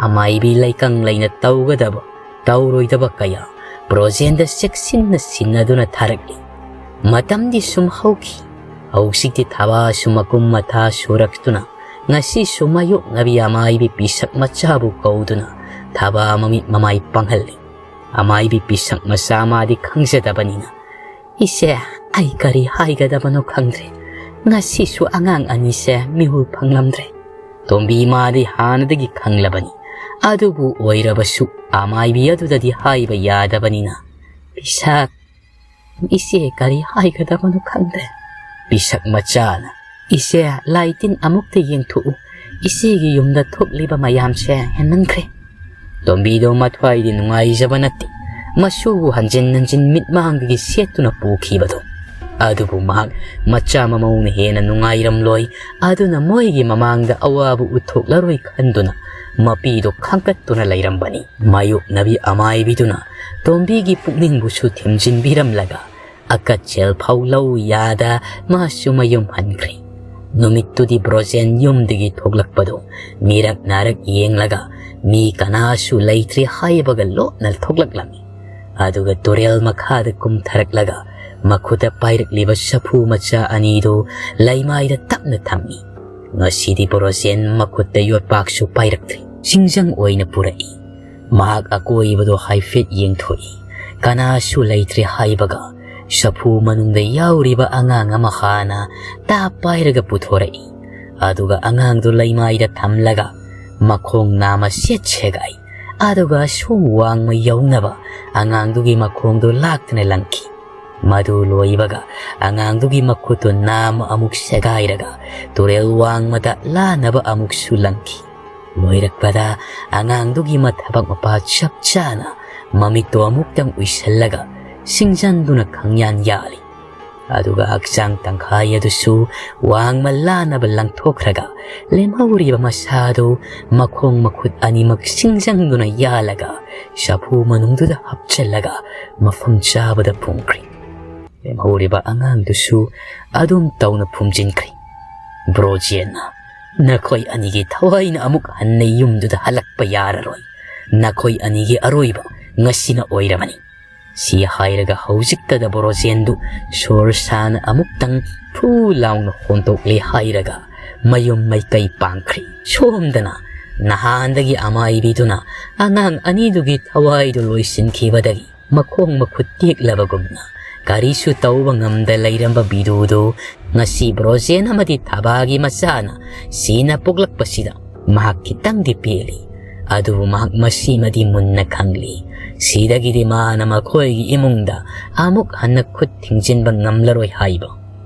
ꯑꯃꯥꯏꯕꯤ ꯂꯩꯀꯪ ꯂꯩꯅ ꯇꯧꯒꯗꯕ ꯇꯧꯔꯣꯏꯗꯕ ꯀꯌꯥ ꯕ꯭ꯔꯣꯖꯦꯟꯗ ꯆꯦꯛꯁꯤꯟꯅ ꯁꯤꯟꯅꯗꯨꯅ ꯊꯥꯔꯛꯂꯤ꯫ ꯃꯇꯝꯗꯤ ꯁꯨꯝ ꯍꯧꯈꯤ꯫ ꯍꯧꯖꯤꯛꯇꯤ ꯊꯕꯥꯁꯨ ꯃꯀꯨꯝ ꯃꯊꯥ ꯁꯨꯔꯛꯇꯨꯅ ꯉꯁꯤꯁꯨ ꯃꯥꯌꯣꯛꯅꯕꯤ ꯑꯃꯥꯏꯕꯤ ꯄꯤꯁꯛ ꯃꯆꯥꯕꯨ ꯀꯧꯗꯨꯅ ꯊꯕꯥ ꯃꯃꯤꯠ ꯃꯃꯥꯏ ꯄꯥꯡꯍꯜꯂꯤ꯫ ꯑꯃꯥꯏꯕꯤ ꯄꯤꯁꯛ ꯃꯆꯥ ꯃꯥꯗꯤ ꯈꯪꯖꯗꯕꯅꯤꯅ, "ꯏꯆꯦ, ꯑꯩ ꯀꯔꯤ ꯍꯥꯏꯒꯗꯕꯅꯣ ꯈꯪꯗ꯭ꯔꯦ꯫ ꯉꯁꯤꯁꯨ ꯑꯉꯥꯡ ꯑꯅꯤꯁꯦ ꯃꯤꯍꯨꯜ ꯐꯪꯂꯝꯗ꯭ꯔꯦ꯫" ꯇꯣꯝꯕꯤ ꯃꯥꯗꯤ ꯍꯥꯟꯅꯗꯒꯤ ꯈꯪꯂꯕꯅꯤ꯫ ꯑꯗꯨꯕꯨ ꯑꯣꯏꯔꯕꯁꯨ ꯑꯃꯥꯏꯕꯤ ꯑꯗꯨꯗꯗꯤ ꯍꯥꯏꯕ ꯌꯥꯗꯕꯅꯤꯅ, "ꯄꯤꯁꯛ, ꯏꯆꯦ ꯀꯔꯤ ꯍꯥꯏꯒꯗꯕꯅꯣ ꯈꯪꯗ꯭ꯔꯦ꯫" ꯄꯤꯁꯛ ꯃꯆꯥꯅ, "ꯏꯆꯦ, ꯂꯥꯏ ꯇꯤꯟ ꯑꯃꯨꯛꯇ ꯌꯦꯡꯊꯣꯛꯎ꯫ ꯏꯆꯦꯒꯤ ꯌꯨꯝꯗ ꯊꯣꯛꯂꯤꯕ ꯃꯌꯥꯝꯁꯦ ꯍꯦꯟꯃꯟꯈ꯭ꯔꯦ꯫" ꯇꯣꯝꯕꯤꯗꯣ ꯃꯊ꯭ꯋꯥꯏꯗꯤ ꯅꯨꯡꯉꯥꯏꯖꯕ ꯅꯠꯇꯦ, ꯃꯁꯨꯕꯨ ꯍꯟꯖꯤꯟ ꯍꯟꯖꯤꯟ ꯃꯤꯠꯃꯥꯡꯗꯒꯤ ꯁꯦꯠꯇꯨꯅ ꯄꯨꯈꯤꯕꯗꯣ꯫ ꯑꯗꯨꯕꯨ ꯃꯍꯥꯛ ꯃꯆꯥ ꯃꯃꯧꯅ ꯍꯦꯟꯅ ꯅꯨꯡꯉꯥꯏꯔꯝꯂꯣꯏ, ꯑꯗꯨꯅ ꯃꯣꯏꯒꯤ ꯃꯃꯥꯡꯗ ꯑꯋꯥꯕ ꯎꯠꯊꯣꯛꯂꯔꯣꯏ ꯈꯟꯗꯨꯅ ꯃꯄꯤꯗꯣ ꯈꯥꯡꯀꯠꯇꯨꯅ ꯂꯩꯔꯝꯕꯅꯤ꯫ ꯃꯥꯌꯣꯛꯅꯕꯤ ꯑꯃꯥꯏꯕꯤꯗꯨꯅ ꯇꯣꯝꯕꯤꯒꯤ ꯄꯨꯛꯅꯤꯡꯕꯨꯁꯨ ꯊꯦꯝꯖꯤꯟꯕꯤꯔꯝꯂꯒ ꯑꯀꯠꯆꯦꯜ ꯐꯥꯎ ꯂꯧ ꯌꯥꯗ ꯃꯥꯁꯨ ꯃꯌꯨꯝ ꯍꯟꯈ꯭ꯔꯦ꯫ ꯅꯨꯃꯤꯠꯇꯨꯗꯤ ꯕ꯭ꯔꯣꯖꯦꯟ ꯌꯨꯝꯗꯒꯤ ꯊꯣꯛꯂꯛꯄꯗꯣ ꯃꯤꯔꯛ ꯅꯥꯔꯛ ꯌꯦꯡꯂꯒ ꯃꯤ ꯀꯅꯥꯁꯨ ꯂꯩꯇ꯭ꯔꯦ ꯍꯥꯏꯕꯒ ꯂꯣꯠꯅ ꯊꯣꯛꯂꯛꯂꯝꯃꯤ꯫ ꯑꯗꯨꯒ ꯇꯨꯔꯦꯜ ꯃꯈꯥꯗ ꯀꯨꯝꯊꯔꯛꯂꯒ ꯃꯈꯨꯠꯇ ꯄꯥꯏꯔꯛꯂꯤꯕ ꯆꯐꯨ ꯃꯆꯥ ꯑꯅꯤꯗꯨ ꯂꯩꯃꯥꯏꯗ ꯇꯞꯅ ꯊꯝꯃꯤ꯫ ꯉꯁꯤꯗꯤ ꯕ꯭ꯔꯣꯖꯦꯟ ꯃꯈꯨꯠꯇ ꯌꯣꯠꯄꯥꯛꯁꯨ ꯄꯥꯏꯔꯛꯇ꯭ꯔꯤ꯫ ꯆꯤꯡꯖꯪ ꯑꯣꯏꯅ ꯄꯨꯔꯛꯏ꯫ ꯃꯍꯥꯛ ꯑꯀꯣꯏꯕꯗꯣ ꯍꯥꯏꯐꯦꯠ ꯌꯦꯡꯊꯣꯛꯏ꯫ ꯀꯅꯥꯁꯨ ꯂꯩꯇ꯭ꯔꯦ ꯍꯥꯏꯕꯒ ꯆꯐꯨ ꯃꯅꯨꯡꯗ ꯌꯥꯎꯔꯤꯕ ꯑꯉꯥꯡ ꯑꯃ ꯍꯥꯟꯅ ꯇꯥꯞ ꯄꯥꯏꯔꯒ ꯄꯨꯊꯣꯔꯛꯏ꯫ ꯑꯗꯨꯒ ꯑꯉꯥꯡꯗꯨ ꯂꯩꯃꯥꯏꯗ ꯊꯝꯂꯒ ꯃꯈꯣꯡ ꯅꯥꯝꯃ ꯁꯦꯠ ꯁꯦꯒꯥꯏ꯫ ꯑꯗꯨꯒ ꯑꯁꯣꯝ ꯋꯥꯡꯃ ꯌꯧꯅꯕ ꯑꯉꯥꯡꯗꯨꯒꯤ ꯃꯈꯣꯡꯗꯨ ꯂꯥꯛꯇꯨꯅ ꯂꯪꯈꯤ꯫ ꯃꯗꯨ ꯂꯣꯏꯕꯒ ꯑꯉꯥꯡꯗꯨꯒꯤ ꯃꯈꯨꯠꯇꯨ ꯅꯥꯝꯃ ꯑꯃꯨꯛ ꯁꯦꯒꯥꯏꯔꯒ ꯇꯨꯔꯦꯜ ꯋꯥꯡꯃꯗ ꯂꯥꯟꯅꯕ ꯑꯃꯨꯛꯁꯨ ꯂꯪꯈꯤ꯫ ꯂꯣꯏꯔꯛꯄꯗ ꯑꯉꯥꯡꯗꯨꯒꯤ ꯃꯊꯕꯥꯛ ꯃꯄꯥ ꯆꯞ ꯆꯥꯅ ꯃꯃꯤꯠꯇꯣ ꯑꯃꯨꯛꯇꯪ ꯎꯏꯁꯜꯂꯒ ꯁꯤꯡꯖꯪꯗꯨꯅ ꯈꯪꯌꯥꯟ ꯌꯥꯜꯂꯤ꯫ ꯑꯗꯨꯒ ꯍꯛꯆꯥꯡ ꯇꯪꯈꯥꯏ ꯑꯗꯨꯁꯨ ꯋꯥꯡꯃ ꯂꯥꯟꯅꯕ ꯂꯪꯊꯣꯛꯈ꯭ꯔꯒ ꯂꯦꯝꯍꯧꯔꯤꯕ ꯃꯁꯥꯗꯨ ꯃꯈꯣꯡ ꯃꯈꯨꯠ ꯑꯅꯤꯃꯛ ꯁꯤꯡꯖꯪꯗꯨꯅ ꯌꯥꯜꯂꯒ ꯆꯐꯨ ꯃꯅꯨꯡꯗꯨꯗ ꯍꯥꯞꯆꯤꯜꯂꯒ ꯃꯐꯝ ꯆꯥꯕꯗ ꯐꯨꯝꯈ꯭ꯔꯤ꯫ ꯂꯦꯝꯍꯧꯔꯤꯕ ꯑꯉꯥꯡꯗꯨꯁꯨ ꯑꯗꯨꯝ ꯇꯧꯅ ꯐꯨꯝꯖꯤꯟꯈ꯭ꯔꯤ꯫ ꯕ꯭ꯔꯣꯖꯦꯟꯅ, "ꯅꯈꯣꯏ ꯑꯅꯤꯒꯤ ꯊꯋꯥꯏꯅ ꯑꯃꯨꯛ ꯍꯟꯅ ꯌꯨꯝꯗꯨꯗ ꯍꯜꯂꯛꯄ ꯌꯥꯔꯔꯣꯏ꯫ ꯅꯈꯣꯏ ꯑꯅꯤꯒꯤ ꯑꯔꯣꯏꯕ ꯉꯁꯤꯅ ꯑꯣꯏꯔꯕꯅꯤ"꯫ ꯁꯤ ꯍꯥꯏꯔꯒ ꯍꯧꯖꯤꯛꯇꯗ ꯕ꯭ꯔꯣꯖꯦꯟꯗꯨ ꯁꯣꯔ ꯁꯥꯅ ꯑꯃꯨꯛꯇꯪ ꯐꯨ ꯂꯥꯎꯅ ꯍꯣꯟꯗꯣꯛꯂꯦ ꯍꯥꯏꯔꯒ ꯃꯌꯨꯝ ꯃꯥꯏꯀꯩ ꯄꯥꯡꯈ꯭ꯔꯤ꯫ ꯁꯣꯝꯗꯅ ꯅꯍꯥꯟꯗꯒꯤ ꯑꯃꯥꯏꯕꯤꯗꯨꯅ ꯑꯉꯥꯡ ꯑꯅꯤꯗꯨꯒꯤ ꯊꯋꯥꯏꯗꯨ ꯂꯣꯏꯁꯤꯟꯈꯤꯕꯗꯒꯤ ꯃꯈꯣꯡ ꯃꯈꯨꯠ ꯇꯦꯛꯂꯕꯒꯨꯝꯅ ꯀꯔꯤꯁꯨ ꯇꯧꯕ ꯉꯝꯗ ꯂꯩꯔꯝꯕ ꯕꯤꯗꯨꯗꯨ ꯉꯁꯤ ꯕ꯭ꯔꯣꯖꯦꯟ ꯑꯃꯗꯤ ꯊꯕꯥꯒꯤ ꯃꯆꯥꯅ ꯁꯤꯅ ꯄꯣꯛꯂꯛꯄꯁꯤꯗ ꯃꯍꯥꯛ ꯈꯤꯇꯪꯗꯤ ꯄꯦꯜꯂꯤ꯫ ꯑꯗꯨꯕꯨ ꯃꯍꯥꯛ ꯃꯁꯤꯃꯗꯤ ꯃꯨꯟꯅ ꯈꯪꯂꯤ꯫ ꯁꯤꯗꯒꯤꯗꯤ ꯃꯥꯅ ꯃꯈꯣꯏꯒꯤ ꯏꯃꯨꯡꯗ ꯑꯃꯨꯛ ꯍꯟꯅ ꯈꯨꯠ ꯊꯤꯡꯖꯤꯟꯕ ꯉꯝꯂꯔꯣꯏ ꯍꯥꯏꯕ꯫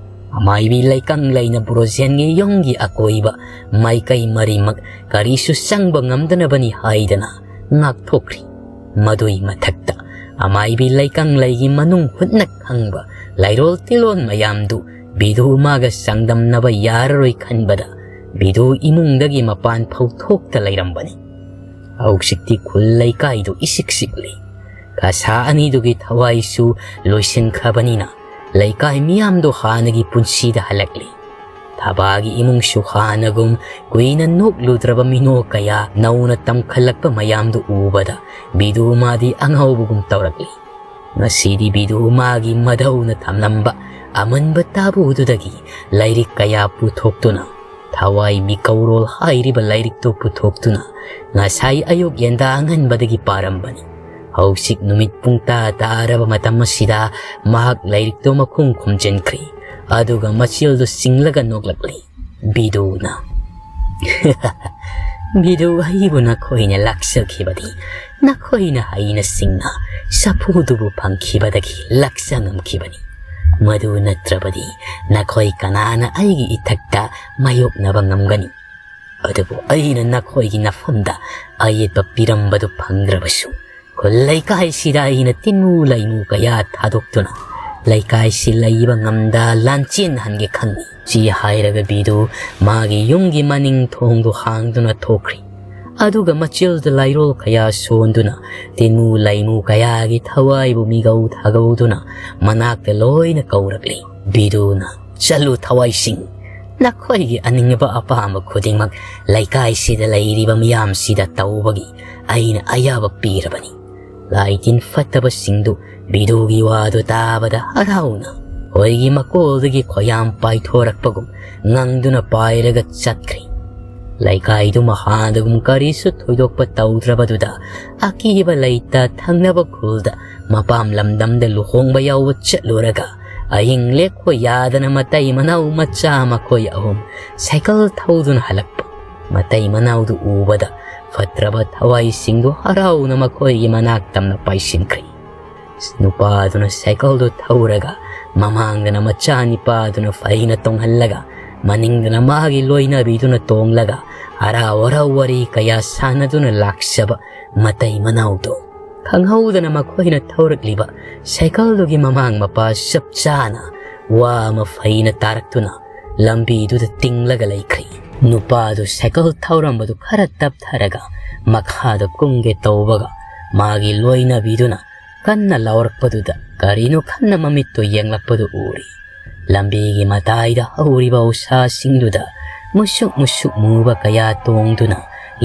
ꯑꯃꯥꯏꯕꯤ ꯂꯩꯀꯪ ꯂꯩꯅ ꯕ꯭ꯔꯣꯖꯦꯟꯒꯤ ꯌꯨꯝꯒꯤ ꯑꯀꯣꯏꯕ ꯃꯥꯏꯀꯩ ꯃꯔꯤꯃꯛ ꯀꯔꯤꯁꯨ ꯆꯪꯕ ꯉꯝꯗꯅꯕꯅꯤ ꯍꯥꯏꯗꯅ ꯉꯥꯛꯊꯣꯛꯈ꯭ꯔꯤ꯫ ꯃꯗꯨꯏ ꯃꯊꯛꯇ ꯑꯃꯥꯏꯕꯤ ꯂꯩꯀꯪ ꯂꯩꯒꯤ ꯃꯅꯨꯡ ꯍꯨꯠꯅ ꯈꯪꯕ ꯂꯩꯔꯣꯜ ꯇꯤꯜꯂꯣꯜ ꯃꯌꯥꯝꯗꯨ ꯕꯤꯗꯨ ꯃꯥꯒ ꯆꯥꯡꯗꯝꯅꯕ ꯌꯥꯔꯔꯣꯏ ꯈꯟꯕꯗ ꯕꯤꯗꯨ ꯏꯃꯨꯡꯗꯒꯤ ꯃꯄꯥꯟ ꯐꯥꯎ ꯊꯣꯛꯇ ꯂꯩꯔꯝꯕꯅꯤ꯫ ꯍꯧꯖꯤꯛꯇꯤ ꯈꯨꯜ ꯂꯩꯀꯥꯏꯗꯨ ꯏꯁꯤꯛ ꯁꯤꯛꯂꯤ꯫ ꯀꯁꯥ ꯑꯅꯤꯗꯨꯒꯤ ꯊꯋꯥꯏꯁꯨ ꯂꯣꯏꯁꯤꯟꯈ꯭ꯔꯕꯅꯤꯅ ꯂꯩꯀꯥꯏ ꯃꯤꯌꯥꯝꯗꯣ ꯍꯥꯟꯅꯒꯤ ꯄꯨꯟꯁꯤꯗ ꯍꯜꯂꯛꯂꯤ꯫ ꯊꯕꯥꯒꯤ ꯏꯃꯨꯡꯁꯨ ꯍꯥꯟꯅꯒꯨꯝ ꯀꯨꯏꯅ ꯅꯣꯛꯂꯨꯗ꯭ꯔꯕ ꯃꯤꯅꯣꯛ ꯀꯌꯥ ꯅꯧꯅ ꯇꯝꯈꯠꯂꯛꯄ ꯃꯌꯥꯝꯗꯨ ꯎꯕꯗ ꯕꯤꯗꯨ ꯃꯥꯗꯤ ꯑꯉꯥꯎꯕꯒꯨꯝ ꯇꯧꯔꯛꯂꯤ꯫ ꯉꯁꯤꯗꯤ ꯕꯤꯗꯨ ꯃꯥꯒꯤ ꯃꯙꯧꯅ ꯊꯝꯂꯝꯕ ꯑꯃꯟꯕ ꯇꯥꯕꯨꯗꯨꯗꯒꯤ ꯂꯥꯏꯔꯤꯛ ꯀꯌꯥ ꯄꯨꯊꯣꯛꯇꯨꯅ, ꯊꯋꯥꯏ ꯃꯤꯀꯧꯔꯣꯜ ꯍꯥꯏꯔꯤꯕ ꯂꯥꯏꯔꯤꯛꯇꯨ ꯄꯨꯊꯣꯛꯇꯨꯅ ꯉꯁꯥꯏ ꯑꯌꯨꯛ ꯌꯦꯟꯗꯥ ꯑꯉꯟꯕꯗꯒꯤ ꯄꯥꯔꯝꯕꯅꯤ꯫ ꯍꯧꯖꯤꯛ ꯅꯨꯃꯤꯠ ꯄꯨꯡ ꯇꯔꯥ ꯇꯥꯔꯕ ꯃꯇꯝ ꯑꯁꯤꯗ ꯃꯍꯥꯛ ꯂꯥꯏꯔꯤꯛꯇꯨ ꯃꯈꯨꯝ ꯈꯨꯝꯖꯤꯟꯈ꯭ꯔꯤ꯫ ꯑꯗꯨꯒ ꯃꯆꯤꯜꯗꯨ ꯆꯤꯡꯂꯒ ꯅꯣꯛꯂꯛꯂꯤ꯫ ꯕꯤꯗꯨꯅ, "ꯕꯤꯗꯨ, ꯑꯩꯕꯨ ꯅꯈꯣꯏꯅ ꯂꯥꯛꯆꯈꯤꯕꯗꯤ ꯅꯈꯣꯏꯅ ꯍꯩꯅ ꯁꯤꯡꯅ ꯆꯐꯨꯗꯨꯕꯨ ꯐꯪꯈꯤꯕꯗꯒꯤ ꯂꯥꯛꯆ ꯉꯝꯈꯤꯕꯅꯤ꯫ ꯃꯗꯨ ꯅꯠꯇ꯭ꯔꯕꯗꯤ ꯅꯈꯣꯏ ꯀꯅꯥꯅ ꯑꯩꯒꯤ ꯏꯊꯛꯇ ꯃꯥꯌꯣꯛꯅꯕ ꯉꯝꯒꯅꯤ? ꯑꯗꯨꯕꯨ ꯑꯩꯅ ꯅꯈꯣꯏꯒꯤ ꯅꯐꯝꯗ ꯑꯌꯦꯠꯄ ꯄꯤꯔꯝꯕꯗꯨ ꯐꯪꯗ꯭ꯔꯕꯁꯨ, ꯈꯨꯜ ꯂꯩꯀꯥꯏꯁꯤꯗ ꯑꯩꯅ ꯇꯤꯟꯃꯨ ꯂꯩꯃꯨ ꯀꯌꯥ ꯊꯥꯗꯣꯛꯇꯨꯅ ꯂꯩꯀꯥꯏꯁꯤ ꯂꯩꯕ ꯉꯝꯗ ꯂꯥꯟꯆꯦꯟꯍꯟꯒꯦ ꯈꯪꯏ"꯫ ꯁꯤ ꯍꯥꯏꯔꯒ ꯕꯤꯗꯨ ꯃꯥꯒꯤ ꯌꯨꯝꯒꯤ ꯃꯅꯤꯡ ꯊꯣꯡꯗꯨ ꯍꯥꯡꯗꯨꯅ ꯊꯣꯛꯈ꯭ꯔꯤ꯫ ꯑꯗꯨꯒ ꯃꯆꯤꯜꯗ ꯂꯥꯏꯔꯣꯜ ꯀꯌꯥ ꯁꯣꯟꯗꯨꯅ, ꯇꯤꯟꯃꯨ ꯂꯩꯃꯨ ꯀꯌꯥꯒꯤ ꯊꯋꯥꯏꯕꯨ ꯃꯤꯒꯧ ꯊꯥꯒꯧꯗꯨꯅ ꯃꯅꯥꯛꯇ ꯂꯣꯏꯅ ꯀꯧꯔꯛꯂꯤ꯫ ꯕꯤꯗꯨꯅ, "ꯆꯠꯂꯨ ꯊꯋꯥꯏꯁꯤꯡ, ꯅꯈꯣꯏꯒꯤ ꯑꯅꯤꯡꯕ ꯑꯄꯥꯝꯕ ꯈꯨꯗꯤꯡꯃꯛ ꯂꯩꯀꯥꯏꯁꯤꯗ ꯂꯩꯔꯤꯕ ꯃꯤꯌꯥꯝꯁꯤꯗ ꯇꯧꯕꯒꯤ ꯑꯩꯅ ꯑꯌꯥꯕ ꯄꯤꯔꯕꯅꯤ"꯫ ꯂꯥꯏ ꯇꯤꯟ ꯐꯠꯇꯕꯁꯤꯡꯗꯨ ꯕꯤꯗꯨꯒꯤ ꯋꯥꯗꯨ ꯇꯥꯕꯗ ꯍꯔꯥꯎꯅ ꯈꯣꯏꯒꯤ ꯃꯀꯣꯜꯗꯒꯤ ꯈꯣꯌꯥꯝ ꯄꯥꯏꯊꯣꯔꯛꯄꯒꯨꯝ ꯉꯪꯗꯨꯅ ꯄꯥꯏꯔꯒ ꯆꯠꯈ꯭ꯔꯦ꯫ ꯂꯩꯀꯥꯏꯗꯨꯃ ꯍꯥꯟꯅꯒꯨꯝ ꯀꯔꯤꯁꯨ ꯊꯣꯏꯗꯣꯛꯄ ꯇꯧꯗ꯭ꯔꯕꯗꯨꯗ ꯑꯀꯤꯕ ꯂꯩꯇ ꯊꯪꯅꯕ ꯈꯨꯜꯗ ꯃꯄꯥꯝ ꯂꯝꯗꯝꯗ ꯂꯨꯍꯣꯡꯕ ꯌꯥꯎꯕ ꯆꯠꯂꯨꯔꯒ ꯑꯍꯤꯡ ꯂꯦꯛꯄ ꯌꯥꯗꯅ ꯃꯇꯩ ꯃꯅꯥꯎ ꯃꯆꯥ ꯃꯈꯣꯏ ꯑꯍꯨꯝ ꯁꯥꯏꯀꯜ ꯊꯧꯗꯨꯅ ꯍꯜꯂꯛꯄ꯫ ꯃꯇꯩ ꯃꯅꯥꯎꯗꯨ ꯎꯕꯗ ꯐꯠꯇ꯭ꯔꯕ ꯊꯋꯥꯏꯁꯤꯡꯗꯨ ꯍꯔꯥꯎꯅ ꯃꯈꯣꯏꯒꯤ ꯃꯅꯥꯛ ꯇꯝꯅ ꯄꯥꯏꯁꯤꯟꯈ꯭ꯔꯦ꯫ ꯅꯨꯄꯥꯗꯨꯅ ꯁꯥꯏꯀꯜꯗꯨ ꯊꯧꯔꯒ ꯃꯃꯥꯡꯗꯅ ꯃꯆꯥ ꯅꯤꯄꯥꯗꯨꯅ ꯐꯩꯅ ꯇꯣꯡꯍꯜꯂꯒ ꯃꯅꯤꯡꯗꯅ ꯃꯥꯒꯤ ꯂꯣꯏꯅꯕꯤꯗꯨꯅ ꯇꯣꯡꯂꯒ ꯍꯔꯥꯎ ꯍꯔꯥꯎ ꯋꯥꯔꯤ ꯀꯌꯥ ꯁꯥꯟꯅꯗꯨꯅ ꯂꯥꯛꯆꯕ ꯃꯇꯩ ꯃꯅꯥꯎꯗꯨ꯫ ꯈꯪꯍꯧꯗꯅ ꯃꯈꯣꯏꯅ ꯊꯧꯔꯛꯂꯤꯕ ꯁꯥꯏꯀꯜꯗꯨꯒꯤ ꯃꯃꯥꯡ ꯃꯄꯥ ꯆꯞ ꯆꯥꯅ ꯋꯥ ꯑꯃ ꯐꯩꯅ ꯇꯥꯔꯛꯇꯨꯅ ꯂꯝꯕꯤꯗꯨꯗ ꯇꯤꯡꯂꯒ ꯂꯩꯈ꯭ꯔꯦ꯫ ꯅꯨꯄꯥꯗꯨ ꯁꯥꯏꯀꯜ ꯊꯧꯔꯝꯕꯗꯨ ꯈꯔ ꯇꯞꯊꯔꯒ ꯃꯈꯥꯗ ꯀꯨꯝꯒꯦ ꯇꯧꯕꯒ ꯃꯥꯒꯤ ꯂꯣꯏꯅꯕꯤꯗꯨꯅ ꯀꯟꯅ ꯂꯥꯎꯔꯛꯄꯗꯨꯗ ꯀꯔꯤꯅꯣ ꯈꯟꯅ ꯃꯃꯤꯠꯇꯨ ꯌꯦꯡꯂꯛꯄꯗꯨ ꯎꯔꯦ꯫ ꯂꯝꯕꯤꯒꯤ ꯃꯇꯥꯏꯗ ꯍꯧꯔꯤꯕ ꯎꯁꯥꯁꯤꯡꯗꯨꯗ ꯃꯨꯁꯨꯛ ꯃꯨꯁꯨꯛ ꯃꯨꯕ ꯀꯌꯥ ꯇꯣꯡꯗꯨꯅ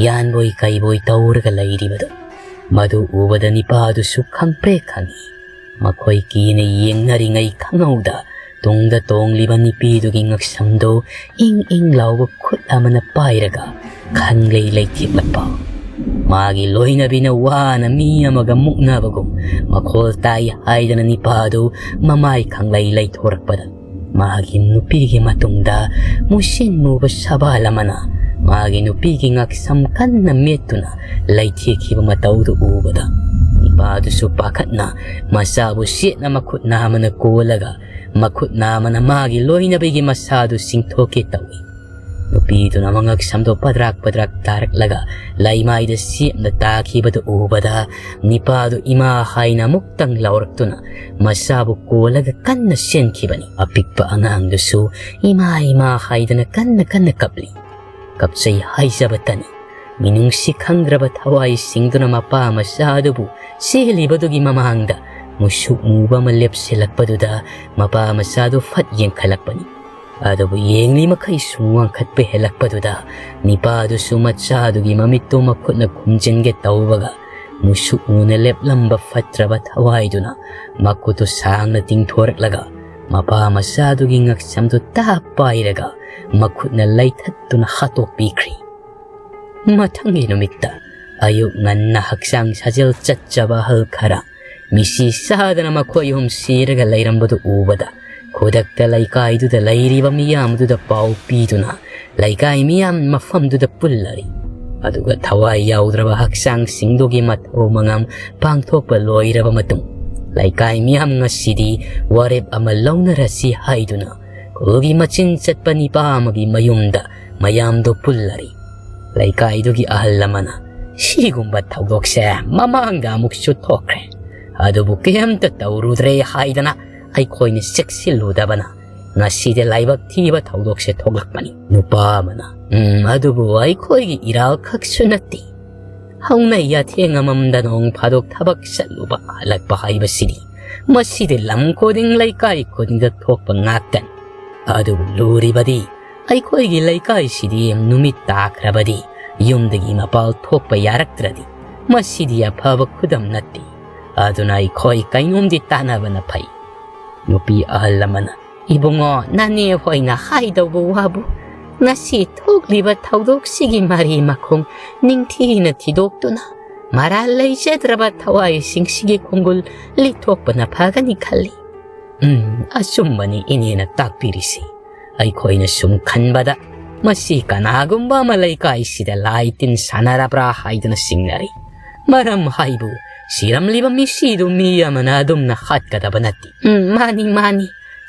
ꯌꯥꯟꯕꯣꯏ ꯀꯩꯕꯣꯏ ꯇꯧꯔꯒ ꯂꯩꯔꯤꯕꯗꯨ꯫ ꯃꯗꯨ ꯎꯕꯗ ꯅꯤꯄꯥꯗꯨꯁꯨ ꯈꯪꯄ꯭ꯔꯦꯛ ꯈꯪꯏ꯫ ꯃꯈꯣꯏ ꯀꯤꯅ ꯌꯦꯡꯅꯔꯤꯉꯩ ꯈꯪꯍꯧꯗ ꯇꯨꯡꯗ ꯇꯣꯡꯂꯤꯕ ꯅꯨꯄꯤꯗꯨꯒꯤ ꯉꯛꯁꯝꯗꯨ ꯏꯪ ꯏꯪ ꯂꯥꯎꯕ ꯈꯨꯠ ꯑꯃꯅ ꯄꯥꯏꯔꯒ ꯈꯪꯂꯩ ꯂꯩꯊꯦꯛꯂꯛꯄ꯫ ꯃꯥꯒꯤ ꯂꯣꯏꯅꯕꯤꯅ ꯋꯥꯅ ꯃꯤ ꯑꯃꯒ ꯃꯨꯛꯅꯕꯒꯨꯝ ꯃꯈꯣꯜ ꯇꯥꯏ ꯍꯥꯏꯗꯅ ꯅꯤꯄꯥꯗꯨ ꯃꯃꯥꯏ ꯈꯪꯂꯩ ꯂꯩꯊꯣꯔꯛꯄꯗ ꯃꯥꯒꯤ ꯅꯨꯄꯤꯒꯤ ꯃꯇꯨꯡꯗ ꯃꯨꯁꯤꯟ ꯃꯨꯕ ꯁꯕꯥꯜ ꯑꯃꯅ ꯃꯥꯒꯤ ꯅꯨꯄꯤꯒꯤ ꯉꯛꯁꯝ ꯀꯟꯅ ꯃꯦꯠꯇꯨꯅ ꯂꯩꯊꯦꯛꯈꯤꯕ ꯃꯇꯧꯗꯨ ꯎꯕꯗ, ꯅꯤꯄꯥꯗꯨꯁꯨ ꯄꯥꯈꯠꯅ ꯃꯆꯥꯕꯨ ꯆꯦꯠꯅ ꯃꯈꯨꯠ ꯅꯥꯝꯃꯅ ꯀꯣꯜꯂꯒ ꯃꯈꯨꯠ ꯅꯥꯝꯃꯅ ꯃꯥꯒꯤ ꯂꯣꯏꯅꯕꯤꯒꯤ ꯃꯁꯥꯗꯨ ꯆꯤꯡꯊꯣꯛꯀꯦ ꯇꯧꯏ꯫ ꯅꯨꯄꯤꯗꯨꯅ ꯃꯉꯛꯁꯝꯗꯣ ꯄꯗ꯭ꯔꯥꯛ ꯄꯗ꯭ꯔꯥꯛ ꯇꯥꯔꯛꯂꯒ ꯂꯩꯃꯥꯏꯗ ꯆꯦꯞꯅ ꯇꯥꯈꯤꯕꯗꯨ ꯎꯕꯗ, ꯅꯤꯄꯥꯗꯨ ꯏꯃꯥ ꯍꯥꯏꯅ ꯑꯃꯨꯛꯇꯪ ꯂꯥꯎꯔꯛꯇꯨꯅ ꯃꯆꯥꯕꯨ ꯀꯣꯜꯂꯒ ꯀꯟꯅ ꯆꯦꯟꯈꯤꯕꯅꯤ꯫ ꯑꯄꯤꯛꯄ ꯑꯉꯥꯡꯗꯨꯁꯨ ꯏꯃꯥ, ꯏꯃꯥ ꯍꯥꯏꯗꯅ ꯀꯟꯅ ꯀꯟꯅ ꯀꯞꯂꯤ꯫ ꯀꯞꯆꯩ ꯍꯥꯏꯖꯕꯇꯅꯤ, ꯃꯤꯅꯨꯡꯁꯤ ꯈꯪꯗ꯭ꯔꯕ ꯊꯋꯥꯏꯁꯤꯡꯗꯨꯅ ꯃꯄꯥ ꯃꯆꯥ ꯑꯗꯨꯕꯨ ꯆꯦꯜꯂꯤꯕꯗꯨꯒꯤ ꯃꯃꯥꯡꯗ ꯃꯨꯁꯨꯛ ꯃꯨꯕ ꯑꯃ ꯂꯦꯞꯁꯤꯜꯂꯛꯄꯗꯨꯗ ꯃꯄꯥ ꯃꯆꯥꯗꯨ ꯐꯠ ꯌꯦꯡꯈꯠꯂꯛꯄꯅꯤ꯫ ꯑꯗꯨꯕꯨ ꯌꯦꯡꯂꯤ ꯃꯈꯩ ꯁꯨꯝ ꯋꯥꯡꯈꯠꯄ ꯍꯦꯜꯂꯛꯄꯗꯨꯗ ꯅꯤꯄꯥꯗꯨꯁꯨ ꯃꯆꯥꯗꯨꯒꯤ ꯃꯃꯤꯠꯇꯨ ꯃꯈꯨꯠꯅ ꯈꯨꯝꯖꯤꯟꯒꯦ ꯇꯧꯕꯒ ꯃꯨꯁꯨꯛ ꯃꯨꯅ ꯂꯦꯞꯂꯝꯕ ꯐꯠꯇ꯭ꯔꯕ ꯊꯋꯥꯏꯗꯨꯅ ꯃꯈꯨꯠꯇꯨ ꯁꯥꯡꯅ ꯇꯤꯡꯊꯣꯔꯛꯂꯒ ꯃꯄꯥ ꯃꯆꯥꯗꯨꯒꯤ ꯉꯛꯁꯝꯗꯨ ꯇꯥꯞ ꯄꯥꯏꯔꯒ ꯃꯈꯨꯠꯅ ꯂꯩꯊꯠꯇꯨꯅ ꯍꯥꯠꯇꯣꯛꯄꯤꯈ꯭ꯔꯤ꯫ ꯃꯊꯪꯒꯤ ꯅꯨꯃꯤꯠꯇ ꯑꯌꯨꯛ ꯉꯟꯅ ꯍꯛꯆꯥꯡ ꯁꯥꯖꯦꯜ ꯆꯠꯆꯕ ꯑꯍꯜ ꯈꯔ ꯃꯤꯁꯤ ꯆꯥꯗꯅ ꯃꯈꯣꯏ ꯑꯍꯨꯝ ꯁꯤꯔꯒ ꯂꯩꯔꯝꯕꯗꯨ ꯎꯕꯗ ꯈꯨꯗꯛꯇ ꯂꯩꯀꯥꯏꯗꯨꯗ ꯂꯩꯔꯤꯕ ꯃꯤꯌꯥꯝꯗꯨꯗ ꯄꯥꯎ ꯄꯤꯗꯨꯅ ꯂꯩꯀꯥꯏ ꯃꯤꯌꯥꯝ ꯃꯐꯝꯗꯨꯗ ꯄꯨꯜꯂꯔꯤ꯫ ꯑꯗꯨꯒ ꯊꯋꯥꯏ ꯌꯥꯎꯗ꯭ꯔꯕ ꯍꯛꯆꯥꯡꯁꯤꯡꯗꯨꯒꯤ ꯃꯊꯧ ꯃꯉꯝ ꯄꯥꯡꯊꯣꯛꯄ ꯂꯣꯏꯔꯕ ꯃꯇꯨꯡ ꯂꯩꯀꯥꯏ ꯃꯤꯌꯥꯝ ꯉꯁꯤꯗꯤ ꯋꯥꯔꯦꯞ ꯑꯃ ꯂꯧꯅꯔꯁꯤ ꯍꯥꯏꯗꯨꯅ ꯈꯨꯜꯒꯤ ꯃꯆꯤꯟ ꯆꯠꯄ ꯅꯤꯄꯥ ꯑꯃꯒꯤ ꯃꯌꯨꯝꯗ ꯃꯌꯥꯝꯗꯨ ꯄꯨꯜꯂꯔꯤ꯫ ꯂꯩꯀꯥꯏꯗꯨꯒꯤ ꯑꯍꯜ ꯑꯃꯅ, "ꯁꯤꯒꯨꯝꯕ ꯊꯧꯗꯣꯛꯁꯦ ꯃꯃꯥꯡꯗ ꯑꯃꯨꯛꯁꯨ ꯊꯣꯛꯈ꯭ꯔꯦ, ꯑꯗꯨꯕꯨ ꯀꯩꯝꯇ ꯇꯧꯔꯨꯗ꯭ꯔꯦ ꯍꯥꯏꯗꯅ ꯑꯩꯈꯣꯏꯅ ꯆꯦꯛꯁꯤꯜꯂꯨꯗꯕꯅ ꯉꯁꯤꯗꯤ ꯂꯥꯏꯕꯛ ꯊꯤꯕ ꯊꯧꯗꯣꯛꯁꯦ ꯊꯣꯛꯂꯛꯄꯅꯤ"꯫ ꯅꯨꯄꯥ ꯑꯃꯅ, "ꯎꯝ, ꯑꯗꯨꯕꯨ ꯑꯩꯈꯣꯏꯒꯤ ꯏꯔꯥꯜ ꯈꯛꯁꯨ ꯅꯠꯇꯦ꯫ ꯍꯧꯅ ꯌꯥꯊꯦꯡ ꯑꯃꯃꯝꯗ ꯅꯣꯡ ꯐꯥꯗꯣꯛ ꯊꯕꯛ ꯆꯠꯂꯨꯕ ꯍꯜꯂꯛꯄ ꯍꯥꯏꯕꯁꯤꯗꯤ ꯃꯁꯤꯗꯤ ꯂꯝ ꯈꯨꯗꯤꯡ ꯂꯩꯀꯥꯏ ꯈꯨꯗꯤꯡꯗ ꯊꯣꯛꯄ ꯉꯥꯛꯇꯅꯤ꯫ ꯑꯗꯨꯕꯨ ꯂꯨꯔꯤꯕꯗꯤ ꯑꯩꯈꯣꯏꯒꯤ ꯂꯩꯀꯥꯏꯁꯤꯗꯤ ꯅꯨꯃꯤꯠ ꯇꯥꯈ꯭ꯔꯕꯗꯤ ꯌꯨꯝꯗꯒꯤ ꯃꯄꯥꯜ ꯊꯣꯛꯄ ꯌꯥꯔꯛꯇ꯭ꯔꯗꯤ ꯃꯁꯤꯗꯤ ꯑꯐꯕ ꯈꯨꯗꯝ ꯅꯠꯇꯦ꯫ ꯑꯗꯨꯅ ꯑꯩꯈꯣꯏ ꯀꯩꯅꯣꯝꯗꯤ ꯇꯥꯟꯅꯕꯅ ꯐꯩ"꯫ ꯅꯨꯄꯤ ꯑꯍꯜ ꯑꯃꯅ, "ꯏꯕꯨꯡꯉꯣ, ꯅꯅꯦ ꯍꯣꯏꯅ ꯍꯥꯏꯗꯧꯕ ꯋꯥꯕꯨ ꯉꯁꯤ ꯊꯣꯛꯂꯤꯕ ꯊꯧꯗꯣꯛꯁꯤꯒꯤ ꯃꯔꯤ ꯃꯈꯣꯡ ꯅꯤꯡꯊꯤꯅ ꯊꯤꯗꯣꯛꯇꯨꯅ ꯃꯔꯥꯜ ꯂꯩꯖꯗ꯭ꯔꯕ ꯊꯋꯥꯏꯁꯤꯡꯁꯤꯒꯤ ꯈꯣꯡꯒꯨꯜ ꯂꯤꯊꯣꯛꯄꯅ ꯐꯒꯅꯤ ꯈꯜꯂꯤ"꯫ "ꯎꯝ, ꯑꯆꯨꯝꯕꯅꯤ ꯏꯅꯦꯅ ꯇꯥꯛꯄꯤꯔꯤꯁꯤ꯫ ꯑꯩꯈꯣꯏꯅ ꯁꯨꯝ ꯈꯟꯕꯗ "ꯃꯁꯤ ꯀꯅꯥꯒꯨꯝꯕ ꯑꯃ ꯂꯩꯀꯥꯏꯁꯤꯗ ꯂꯥꯏ ꯇꯤꯟ ꯁꯥꯟꯅꯔꯕ꯭ꯔꯥ?" ꯍꯥꯏꯗꯨꯅ ꯆꯤꯡꯅꯔꯤ꯫ ꯃꯔꯝ ꯍꯥꯏꯕꯨ, ꯁꯤꯔꯝꯂꯤꯕ ꯃꯤꯁꯤꯗꯨ ꯃꯤ ꯑꯃꯅ ꯑꯗꯨꯝꯅ ꯍꯥꯠꯀꯗꯕ ꯅꯠꯇꯦ꯫ "ꯎꯝ, ꯃꯥꯅꯤ, ꯃꯥꯅꯤ꯫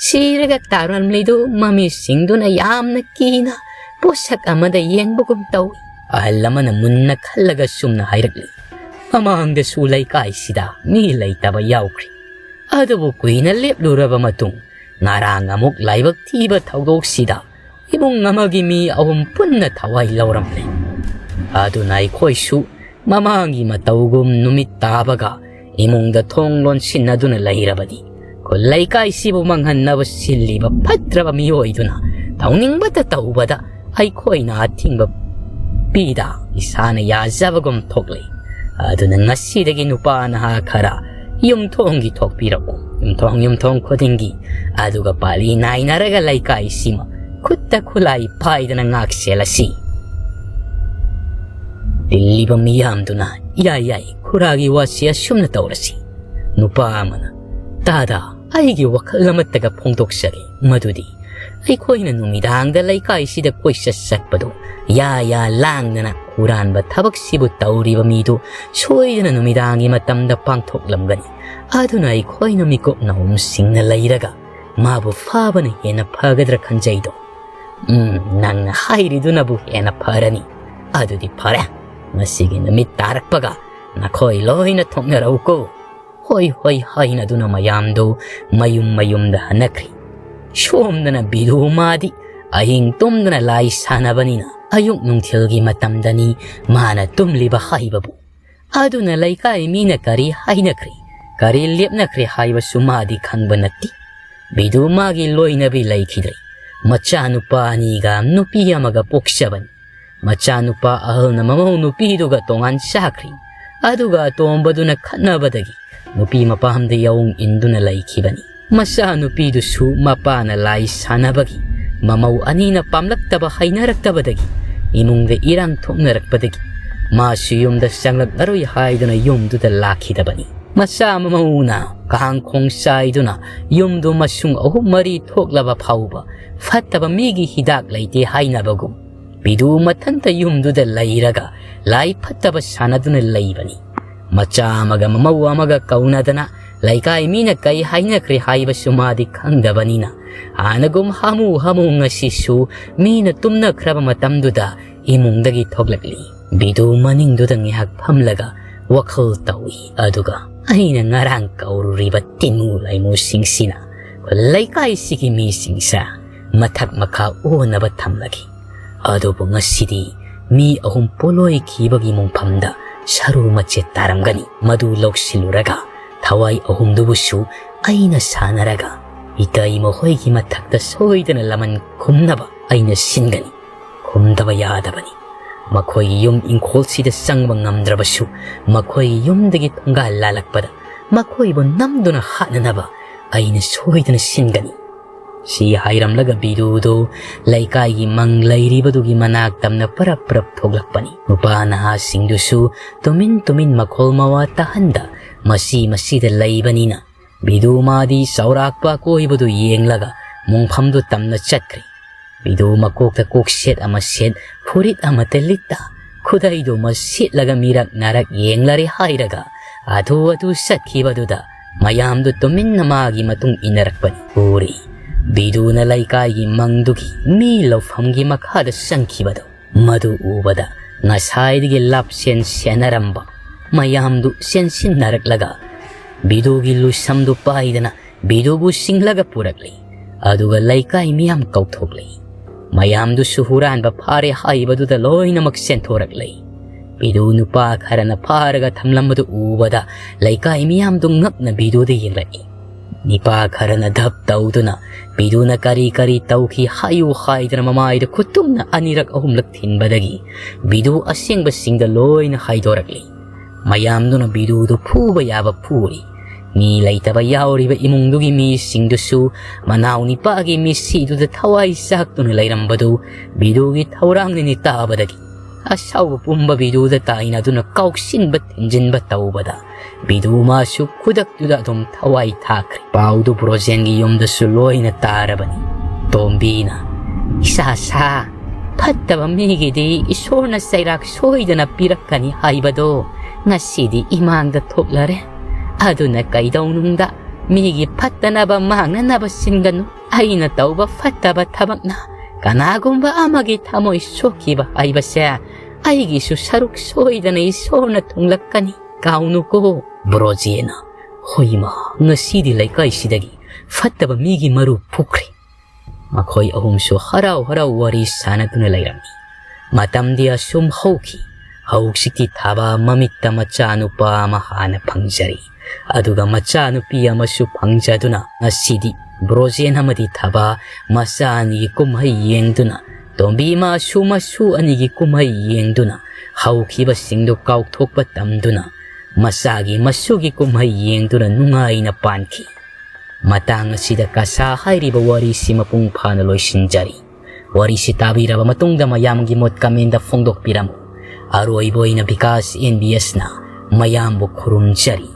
ꯁꯤꯔꯒ ꯇꯥꯔꯝꯂꯤꯗꯨ ꯃꯃꯤꯁꯤꯡꯗꯨꯅ ꯌꯥꯝꯅ ꯀꯤꯅ ꯄꯣꯠꯁꯛ ꯑꯃꯗ ꯌꯦꯡꯕꯒꯨꯝ ꯇꯧꯏ꯫" ꯑꯍꯜ ꯑꯃꯅ ꯃꯨꯟꯅ ꯈꯜꯂꯒ ꯁꯨꯝꯅ ꯍꯥꯏꯔꯛꯂꯤ, "ꯃꯃꯥꯡꯗꯁꯨ ꯂꯩꯀꯥꯏꯁꯤꯗ ꯃꯤ ꯂꯩꯇꯕ ꯌꯥꯎꯈ꯭ꯔꯤ꯫ ꯑꯗꯨꯕꯨ ꯀꯨꯏꯅ ꯂꯦꯞꯂꯨꯔꯕ ꯃꯇꯨꯡ, ꯉꯔꯥꯡ ꯑꯃꯨꯛ ꯂꯥꯏꯕꯛ ꯊꯤꯕ ꯊꯧꯗꯣꯛꯁꯤꯗ ꯏꯃꯨꯡ ꯑꯃꯒꯤ ꯃꯤ ꯑꯍꯨꯝ ꯄꯨꯟꯅ ꯊꯋꯥꯏ ꯂꯧꯔꯝꯂꯦ꯫ ꯑꯗꯨꯅ ꯑꯩꯈꯣꯏꯁꯨ ꯃꯃꯥꯡꯒꯤ ꯃꯇꯧꯒꯨꯝ ꯅꯨꯃꯤꯠ ꯇꯥꯕꯒ ꯏꯃꯨꯡꯗ ꯊꯣꯡ ꯂꯣꯟꯁꯤꯟꯅꯗꯨꯅ ꯂꯩꯔꯕꯗꯤ, ꯈꯨꯜ ꯂꯩꯀꯥꯏꯁꯤꯕꯨ ꯃꯥꯡꯍꯟꯅꯕ ꯁꯤꯜꯂꯤꯕ ꯐꯠꯇ꯭ꯔꯕ ꯃꯤꯑꯣꯏꯗꯨꯅ ꯇꯧꯅꯤꯡꯕꯇ ꯇꯧꯕꯗ ꯑꯩꯈꯣꯏꯅ ꯑꯊꯤꯡꯕ ꯄꯤꯗ ꯏꯁꯥꯅ ꯌꯥꯖꯕꯒꯨꯝ ꯊꯣꯛꯂꯦ꯫ ꯑꯗꯨꯅ ꯉꯁꯤꯗꯒꯤ ꯅꯨꯄꯥ ꯅꯍꯥ ꯈꯔ ꯌꯨꯝꯊꯣꯡꯒꯤ ꯊꯣꯛꯄꯤꯔꯛꯎ꯫ ꯌꯨꯝꯊꯣꯡ ꯌꯨꯝꯊꯣꯡ ꯈꯨꯗꯤꯡꯒꯤ, ꯑꯗꯨꯒ ꯄꯥꯂꯤ ꯅꯥꯏꯅꯔꯒ ꯂꯩꯀꯥꯏꯁꯤꯃ ꯈꯨꯠꯇ ꯈꯨꯠꯂꯥꯏ ꯄꯥꯏꯗꯅ ꯉꯥꯛ ꯁꯦꯜꯂꯁꯤ꯫" ꯇꯤꯜꯂꯤꯕ ꯃꯤꯌꯥꯝꯗꯨꯅ, "ꯌꯥꯏ, ꯌꯥꯏ, ꯈꯨꯔꯥꯒꯤ ꯋꯥꯁꯤ ꯑꯁꯨꯝꯅ ꯇꯧꯔꯁꯤ꯫" ꯅꯨꯄꯥ ꯑꯃꯅ, "ꯇꯥꯗ, ꯑꯩꯒꯤ ꯋꯥꯈꯜ ꯑꯃꯠꯇꯒ ꯐꯣꯡꯗꯣꯛꯆꯒꯦ, ꯃꯗꯨꯗꯤ ꯑꯩꯈꯣꯏꯅ ꯅꯨꯃꯤꯗꯥꯡꯗ ꯂꯩꯀꯥꯏꯁꯤꯗ ꯀꯣꯏꯆꯠ ꯆꯠꯄꯗꯨ, ꯌꯥ ꯌꯥ ꯂꯥꯡꯗꯅ ꯍꯨꯔꯥꯟꯕ ꯊꯕꯛꯁꯤꯕꯨ ꯇꯧꯔꯤꯕ ꯃꯤꯗꯨ ꯁꯣꯏꯗꯅ ꯅꯨꯃꯤꯗꯥꯡꯒꯤ ꯃꯇꯝꯗ ꯄꯥꯡꯊꯣꯛꯂꯝꯒꯅꯤ꯫ ꯑꯗꯨꯅ ꯑꯩꯈꯣꯏꯅ ꯃꯤꯀꯨꯞ ꯅꯍꯨꯝꯁꯤꯡꯅ ꯂꯩꯔꯒ ꯃꯥꯕꯨ ꯐꯥꯕꯅ ꯍꯦꯟꯅ ꯐꯒꯗ꯭ꯔꯥ ꯈꯟꯖꯩꯗꯣ꯫" "ꯎꯝ, ꯅꯪꯅ ꯍꯥꯏꯔꯤꯗꯨꯅꯕꯨ ꯍꯦꯟꯅ ꯐꯔꯅꯤ꯫ ꯑꯗꯨꯗꯤ ꯐꯔꯦ, ꯉꯁꯤꯒꯤ ꯅꯨꯃꯤꯠ ꯇꯥꯔꯛꯄꯒ ꯅꯈꯣꯏ ꯂꯣꯏꯅ ꯊꯣꯛꯅꯔꯛꯎꯀꯣ꯫" "ꯍꯣꯏ, ꯍꯣꯏ" ꯍꯥꯏꯅꯗꯨꯅ ꯃꯌꯥꯝꯗꯨ ꯃꯌꯨꯝ ꯃꯌꯨꯝꯗ ꯍꯟꯅꯈ꯭ꯔꯤ꯫ ꯁꯣꯝꯗꯅ ꯕꯤꯗꯨ ꯃꯥꯗꯤ ꯑꯍꯤꯡ ꯇꯨꯝꯗꯅ ꯂꯥꯏ ꯁꯥꯟꯅꯕꯅꯤꯅ, ꯑꯌꯨꯛ ꯅꯨꯡꯊꯤꯜꯒꯤ ꯃꯇꯝꯗꯅꯤ ꯃꯥꯅ ꯇꯨꯝꯂꯤꯕ ꯍꯥꯏꯕꯕꯨ꯫ ꯑꯗꯨꯅ ꯂꯩꯀꯥꯏ ꯃꯤꯅ ꯀꯔꯤ ꯍꯥꯏꯅꯈ꯭ꯔꯤ, ꯀꯔꯤ ꯂꯦꯞꯅꯈ꯭ꯔꯤ ꯍꯥꯏꯕꯁꯨ ꯃꯥꯗꯤ ꯈꯪꯕ ꯅꯠꯇꯦ꯫ ꯕꯤꯗꯨ ꯃꯥꯒꯤ ꯂꯣꯏꯅꯕꯤ ꯂꯩꯈꯤꯗ꯭ꯔꯦ꯫ ꯃꯆꯥꯅꯨꯄꯥ ꯑꯅꯤꯒ ꯅꯨꯄꯤ ꯑꯃꯒ ꯄꯣꯛꯆꯕꯅꯤ꯫ ꯃꯆꯥꯅꯨꯄꯥ ꯑꯍꯜꯅ ꯃꯃꯧ ꯅꯨꯄꯤꯗꯨꯒ ꯇꯣꯉꯥꯟ ꯆꯥꯈ꯭ꯔꯤ꯫ ꯑꯗꯨꯒ ꯑꯇꯣꯝꯕꯗꯨꯅ ꯈꯠꯅꯕꯗꯒꯤ ꯅꯨꯄꯤ ꯃꯄꯥꯝꯗ ꯌꯥꯑꯣꯡ ꯏꯟꯗꯨꯅ ꯂꯩꯈꯤꯕꯅꯤ꯫ ꯃꯆꯥꯅꯨꯄꯤꯗꯨꯁꯨ ꯃꯄꯥꯅ ꯂꯥꯏ ꯁꯥꯟꯅꯕꯒꯤ, ꯃꯃꯧ ꯑꯅꯤꯅ ꯄꯥꯝꯂꯛꯇꯕ ꯍꯩꯅꯔꯛꯇꯕꯗꯒꯤ, ꯏꯃꯨꯡꯗ ꯏꯔꯥꯡ ꯊꯣꯛꯅꯔꯛꯄꯗꯒꯤ ꯃꯥꯁꯨ ꯌꯨꯝꯗ ꯆꯪꯂꯛꯂꯔꯣꯏ ꯍꯥꯏꯗꯨꯅ ꯌꯨꯝꯗꯨꯗ ꯂꯥꯛꯈꯤꯗꯕꯅꯤ꯫ ꯃꯆꯥ ꯃꯃꯧꯅ ꯀꯥꯡꯈꯣꯡ ꯆꯥꯏꯗꯨꯅ ꯌꯨꯝꯗꯨ ꯃꯁꯨꯡ ꯑꯍꯨꯝ ꯃꯔꯤ ꯊꯣꯛꯂꯕ ꯐꯥꯎꯕ ꯐꯠꯇꯕ ꯃꯤꯒꯤ ꯍꯤꯗꯥꯛ ꯂꯩꯇꯦ ꯍꯥꯏꯅꯕꯒꯨꯝ, ꯕꯤꯗꯨ ꯃꯊꯟꯇ ꯌꯨꯝꯗꯨꯗ ꯂꯩꯔꯒ ꯂꯥꯏ ꯐꯠꯇꯕ ꯁꯥꯟꯅꯗꯨꯅ ꯂꯩꯕꯅꯤ꯫ ꯃꯆꯥ ꯑꯃꯒ ꯃꯃꯧ ꯑꯃꯒ ꯀꯧꯅꯗꯅ ꯂꯩꯀꯥꯏ ꯃꯤꯅ ꯀꯩ ꯍꯥꯏꯅꯈ꯭ꯔꯦ ꯍꯥꯏꯕꯁꯨ ꯃꯥꯗꯤ ꯈꯪꯗꯕꯅꯤꯅ, ꯍꯥꯟꯅꯒꯨꯝ ꯍꯥꯃꯨ ꯍꯥꯃꯨ ꯉꯁꯤꯁꯨ ꯃꯤꯅ ꯇꯨꯝꯅꯈ꯭ꯔꯕ ꯃꯇꯝꯗꯨꯗ ꯏꯃꯨꯡꯗꯒꯤ ꯊꯣꯛꯂꯛꯂꯤ꯫ ꯕꯤꯗꯨ ꯃꯅꯤꯡꯗꯨꯗ ꯉꯥꯏꯍꯥꯛ ꯐꯝꯂꯒ ꯋꯥꯈꯜ ꯇꯧꯏ꯫ ꯑꯗꯨꯒ ꯑꯩꯅ ꯉꯔꯥꯡ ꯀꯧꯔꯨꯔꯤꯕ ꯇꯤꯃꯨ ꯂꯩꯃꯨꯁꯤꯡꯁꯤꯅ ꯂꯩꯀꯥꯏꯁꯤꯒꯤ ꯃꯤꯁꯤꯡꯁꯦ ꯃꯊꯛ ꯃꯈꯥ ꯑꯣꯟꯅꯕ ꯊꯝꯂꯒꯦ꯫ ꯑꯗꯨꯕꯨ ꯉꯁꯤꯗꯤ ꯃꯤ ꯑꯍꯨꯝ ꯄꯣꯠꯂꯣꯏꯈꯤꯕꯒꯤ ꯃꯨꯡꯐꯝꯗ ꯁꯔꯨ ꯃꯆꯦꯠ ꯇꯥꯔꯝꯒꯅꯤ꯫ ꯃꯗꯨ ꯂꯧꯁꯤꯜꯂꯨꯔꯒ ꯊꯋꯥꯏ ꯑꯍꯨꯝꯗꯨꯕꯨꯁꯨ ꯑꯩꯅ ꯁꯥꯟꯅꯔꯒ ꯏꯇꯩ ꯃꯈꯣꯏꯒꯤ ꯃꯊꯛꯇ ꯁꯣꯏꯗꯅ ꯂꯃꯟ ꯈꯨꯝꯅꯕ ꯑꯩꯅ ꯁꯤꯟꯒꯅꯤ꯫ ꯈꯨꯝꯗꯕ ꯌꯥꯗꯕꯅꯤ꯫ ꯃꯈꯣꯏꯒꯤ ꯌꯨꯝ ꯏꯪꯈꯣꯜꯁꯤꯗ ꯆꯪꯕ ꯉꯝꯗ꯭ꯔꯕꯁꯨ, ꯃꯈꯣꯏꯒꯤ ꯌꯨꯝꯗꯒꯤ ꯊꯣꯡꯒꯥꯜ ꯂꯥꯜꯂꯛꯄꯗ ꯃꯈꯣꯏꯕꯨ ꯅꯝꯗꯨꯅ ꯍꯥꯠꯅꯅꯕ ꯑꯩꯅ ꯁꯣꯏꯗꯅ ꯁꯤꯟꯒꯅꯤ꯫ ꯁꯤ ꯍꯥꯏꯔꯝꯂꯒ ꯕꯤꯗꯨꯗꯨ ꯂꯩꯀꯥꯏꯒꯤ ꯃꯪ ꯂꯩꯔꯤꯕꯗꯨꯒꯤ ꯃꯅꯥꯛ ꯇꯝꯅ ꯄꯔꯞ ꯄꯔꯞ ꯊꯣꯛꯂꯛꯄꯅꯤ꯫ ꯅꯨꯄꯥ ꯅꯍꯥꯁꯤꯡꯗꯨꯁꯨ ꯇꯨꯃꯤꯟ ꯇꯨꯃꯤꯟ ꯃꯈꯣꯜ ꯃꯋꯥ ꯇꯥꯍꯟꯗ ꯃꯁꯤ ꯃꯁꯤꯗ ꯂꯩꯕꯅꯤꯅ, ꯕꯤꯗꯨ ꯃꯥꯗꯤ ꯆꯥꯎꯔꯥꯛꯄ ꯑꯀꯣꯏꯕꯗꯨ ꯌꯦꯡꯂꯒ ꯃꯨꯡꯐꯝꯗꯨ ꯇꯝꯅ ꯆꯠꯈ꯭ꯔꯦ꯫ ꯕꯤꯗꯨ ꯃꯀꯣꯛꯇ ꯀꯣꯛꯁꯦꯠ ꯑꯃ ꯁꯦꯠ, ꯐꯨꯔꯤꯠ ꯑꯃꯠꯇ ꯂꯤꯠꯇ, ꯈꯨꯗꯩꯗꯨꯃ ꯁꯦꯠꯂꯒ ꯃꯤꯔꯛ ꯅꯥꯔꯛ ꯌꯦꯡꯂꯔꯦ ꯍꯥꯏꯔꯒ ꯑꯗꯨ ꯑꯗꯨ ꯆꯠꯈꯤꯕꯗꯨꯗ ꯃꯌꯥꯝꯗꯨ ꯇꯨꯃꯤꯟꯅ ꯃꯥꯒꯤ ꯃꯇꯨꯡ ꯏꯟꯅꯔꯛꯄꯅꯤ꯫ ꯎꯔꯤ, ꯕꯤꯗꯨꯅ ꯂꯩꯀꯥꯏꯒꯤ ꯃꯪꯗꯨꯒꯤ ꯃꯤ ꯂꯧꯐꯝꯒꯤ ꯃꯈꯥꯗ ꯆꯪꯈꯤꯕꯗꯨ꯫ ꯃꯗꯨ ꯎꯕꯗ ꯉꯁꯥꯏꯗꯒꯤ ꯂꯥꯞꯁꯦꯟ ꯁꯦꯟꯅꯔꯝꯕ ꯃꯌꯥꯝꯗꯨ ꯆꯦꯟꯁꯤꯟꯅꯔꯛꯂꯒ ꯕꯤꯗꯨꯒꯤ ꯂꯨꯁꯝꯗꯨ ꯄꯥꯏꯗꯅ ꯕꯤꯗꯨꯕꯨ ꯆꯤꯡꯂꯒ ꯄꯨꯔꯛꯂꯤ꯫ ꯑꯗꯨꯒ ꯂꯩꯀꯥꯏ ꯃꯤꯌꯥꯝ ꯀꯧꯊꯣꯛꯂꯤ꯫ ꯃꯌꯥꯝꯗꯨꯁꯨ ꯍꯨꯔꯥꯟꯕ ꯐꯥꯔꯦ ꯍꯥꯏꯕꯗꯨꯗ ꯂꯣꯏꯅꯃꯛ ꯆꯦꯟꯊꯣꯔꯛꯂꯤ꯫ ꯕꯤꯗꯨ ꯅꯨꯄꯥ ꯈꯔꯅ ꯐꯥꯔꯒ ꯊꯝꯂꯝꯕꯗꯨ ꯎꯕꯗ ꯂꯩꯀꯥꯏ ꯃꯤꯌꯥꯝꯗꯨ ꯉꯛꯅ ꯕꯤꯗꯨꯗ ꯌꯦꯡꯂꯛꯏ꯫ ꯅꯤꯄꯥ ꯈꯔꯅ ꯙꯞ ꯇꯧꯗꯨꯅ ꯕꯤꯗꯨꯅ ꯀꯔꯤ ꯀꯔꯤ ꯇꯧꯈꯤ ꯍꯥꯏꯌꯨ ꯍꯥꯏꯗꯅ ꯃꯃꯥꯏꯗ ꯈꯨꯠꯇꯨꯝꯅ ꯑꯅꯤꯔꯛ ꯑꯍꯨꯝꯂꯛ ꯊꯤꯟꯕꯗꯒꯤ ꯕꯤꯗꯨ ꯑꯁꯦꯡꯕꯁꯤꯡꯗ ꯂꯣꯏꯅ ꯍꯥꯏꯗꯣꯔꯛꯂꯤ꯫ ꯃꯌꯥꯝꯗꯨꯅ ꯕꯤꯗꯨꯗꯨ ꯐꯨꯕ ꯌꯥꯕ ꯐꯨꯔꯤ꯫ ꯃꯤ ꯂꯩꯇꯕ ꯌꯥꯎꯔꯤꯕ ꯏꯃꯨꯡꯗꯨꯒꯤ ꯃꯤꯁꯤꯡꯗꯨꯁꯨ ꯃꯅꯥꯎ ꯅꯤꯄꯥꯒꯤ ꯃꯤꯁꯤꯗꯨꯗ ꯊꯋꯥꯏ ꯆꯥꯛꯇꯨꯅ ꯂꯩꯔꯝꯕꯗꯨ ꯕꯤꯗꯨꯒꯤ ꯊꯧꯔꯥꯡꯅꯅꯤ ꯇꯥꯕꯗꯒꯤ ꯑꯁꯥꯎꯕ ꯄꯨꯝꯕ ꯕꯤꯗꯨꯗ ꯇꯥꯏꯅꯗꯨꯅ ꯀꯥꯎꯁꯤꯟꯕ ꯊꯤꯟꯖꯤꯟꯕ ꯇꯧꯕꯗ ꯕꯤꯗꯨ ꯃꯥꯁꯨ ꯈꯨꯗꯛꯇꯨꯗ ꯑꯗꯨꯝ ꯊꯋꯥꯏ ꯊꯥꯈ꯭ꯔꯦ꯫ ꯄꯥꯎꯗꯨ ꯕ꯭ꯔꯣꯖꯦꯟꯒꯤ ꯌꯨꯝꯗꯁꯨ ꯂꯣꯏꯅ ꯇꯥꯔꯕꯅꯤ꯫ ꯇꯣꯝꯕꯤꯅ, "ꯏꯁꯥ ꯁꯥ, ꯐꯠꯇꯕ ꯃꯤꯒꯤꯗꯤ ꯏꯁꯣꯔꯅ ꯆꯩꯔꯥꯛ ꯁꯣꯏꯗꯅ ꯄꯤꯔꯛꯀꯅꯤ ꯍꯥꯏꯕꯗꯣ ꯉꯁꯤꯗꯤ ꯏꯃꯥꯡꯗ ꯊꯣꯛꯂꯔꯦ꯫ ꯑꯗꯨꯅ ꯀꯩꯗꯧꯅꯨꯡꯗ ꯃꯤꯒꯤ ꯐꯠꯇꯅꯕ ꯃꯥꯡꯅꯅꯕ ꯁꯤꯟꯒꯅꯨ꯫ ꯑꯩꯅ ꯇꯧꯕ ꯐꯠꯇꯕ ꯊꯕꯛꯅ ꯀꯅꯥꯒꯨꯝꯕ ꯑꯃꯒꯤ ꯊꯃꯣꯏ ꯁꯣꯛꯈꯤꯕ ꯍꯥꯏꯕꯁꯦ ꯑꯩꯒꯤꯁꯨ ꯁꯔꯨꯛ ꯁꯣꯏꯗꯅ ꯏꯁꯣꯔꯅ ꯊꯨꯡꯂꯛꯀꯅꯤ꯫ ꯀꯥꯎꯅꯨꯀꯣ꯫" ꯕ꯭ꯔꯣꯖꯦꯅ, "ꯍꯣꯏꯃ, ꯉꯁꯤꯗꯤ ꯂꯩꯀꯥꯏꯁꯤꯗꯒꯤ ꯐꯠꯇꯕ ꯃꯤꯒꯤ ꯃꯔꯨ ꯐꯨꯈ꯭ꯔꯦ꯫" ꯃꯈꯣꯏ ꯑꯍꯨꯝꯁꯨ ꯍꯔꯥꯎ ꯍꯔꯥꯎ ꯋꯥꯔꯤ ꯁꯥꯟꯅꯗꯨꯅ ꯂꯩꯔꯝꯃꯤ꯫ ꯃꯇꯝꯗꯤ ꯑꯁꯨꯝ ꯍꯧꯈꯤ꯫ ꯍꯧꯖꯤꯛꯇꯤ ꯊꯥꯕ ꯃꯃꯤꯠꯇ ꯃꯆꯥꯅꯨꯄꯥ ꯑꯃ ꯍꯥꯟꯅ ꯐꯪꯖꯔꯤ꯫ ꯑꯗꯨꯒ ꯃꯆꯥꯅꯨꯄꯤ ꯑꯃꯁꯨ ꯐꯪꯖꯗꯨꯅ ꯉꯁꯤꯗꯤ ꯕ꯭ꯔꯣꯖꯦꯟ ꯑꯃꯗꯤ ꯊꯥꯕ ꯃꯆꯥ ꯑꯅꯤꯒꯤ ꯀꯨꯝꯍꯩ ꯌꯦꯡꯗꯨꯅ, ꯇꯣꯝꯕꯤ ꯃꯁꯨ ꯃꯁꯨ ꯑꯅꯤꯒꯤ ꯀꯨꯝꯍꯩ ꯌꯦꯡꯗꯨꯅ, ꯍꯧꯈꯤꯕꯁꯤꯡꯗꯨ ꯀꯥꯎꯊꯣꯛꯄ ꯇꯝꯗꯨꯅ, ꯃꯆꯥꯒꯤ ꯃꯁꯨꯒꯤ ꯀꯨꯝꯍꯩ ꯌꯦꯡꯗꯨꯅ ꯅꯨꯡꯉꯥꯏꯅ ꯄꯥꯟꯈꯤ꯫ ꯃꯇꯥꯡ ꯑꯁꯤꯗ ꯀꯁꯥ ꯍꯥꯏꯔꯤꯕ ꯋꯥꯔꯤꯁꯤ ꯃꯄꯨꯡ ꯐꯥꯅ ꯂꯣꯏꯁꯤꯟꯖꯔꯤ꯫ ꯋꯥꯔꯤꯁꯤ ꯇꯥꯕꯤꯔꯕ ꯃꯇꯨꯡꯗ ꯃꯌꯥꯝꯒꯤ ꯃꯣꯠ comment ꯐꯣꯡꯗꯣꯛꯄꯤꯔꯝꯃꯨ꯫ ꯑꯔꯣꯏꯕ ꯑꯣꯏꯅ ꯕꯤꯀꯥꯁ ꯑꯦꯟ ꯕꯤ ꯑꯦꯁꯅ ꯃꯌꯥꯝꯕꯨ ꯈꯨꯔꯨꯝꯖꯔꯤ꯫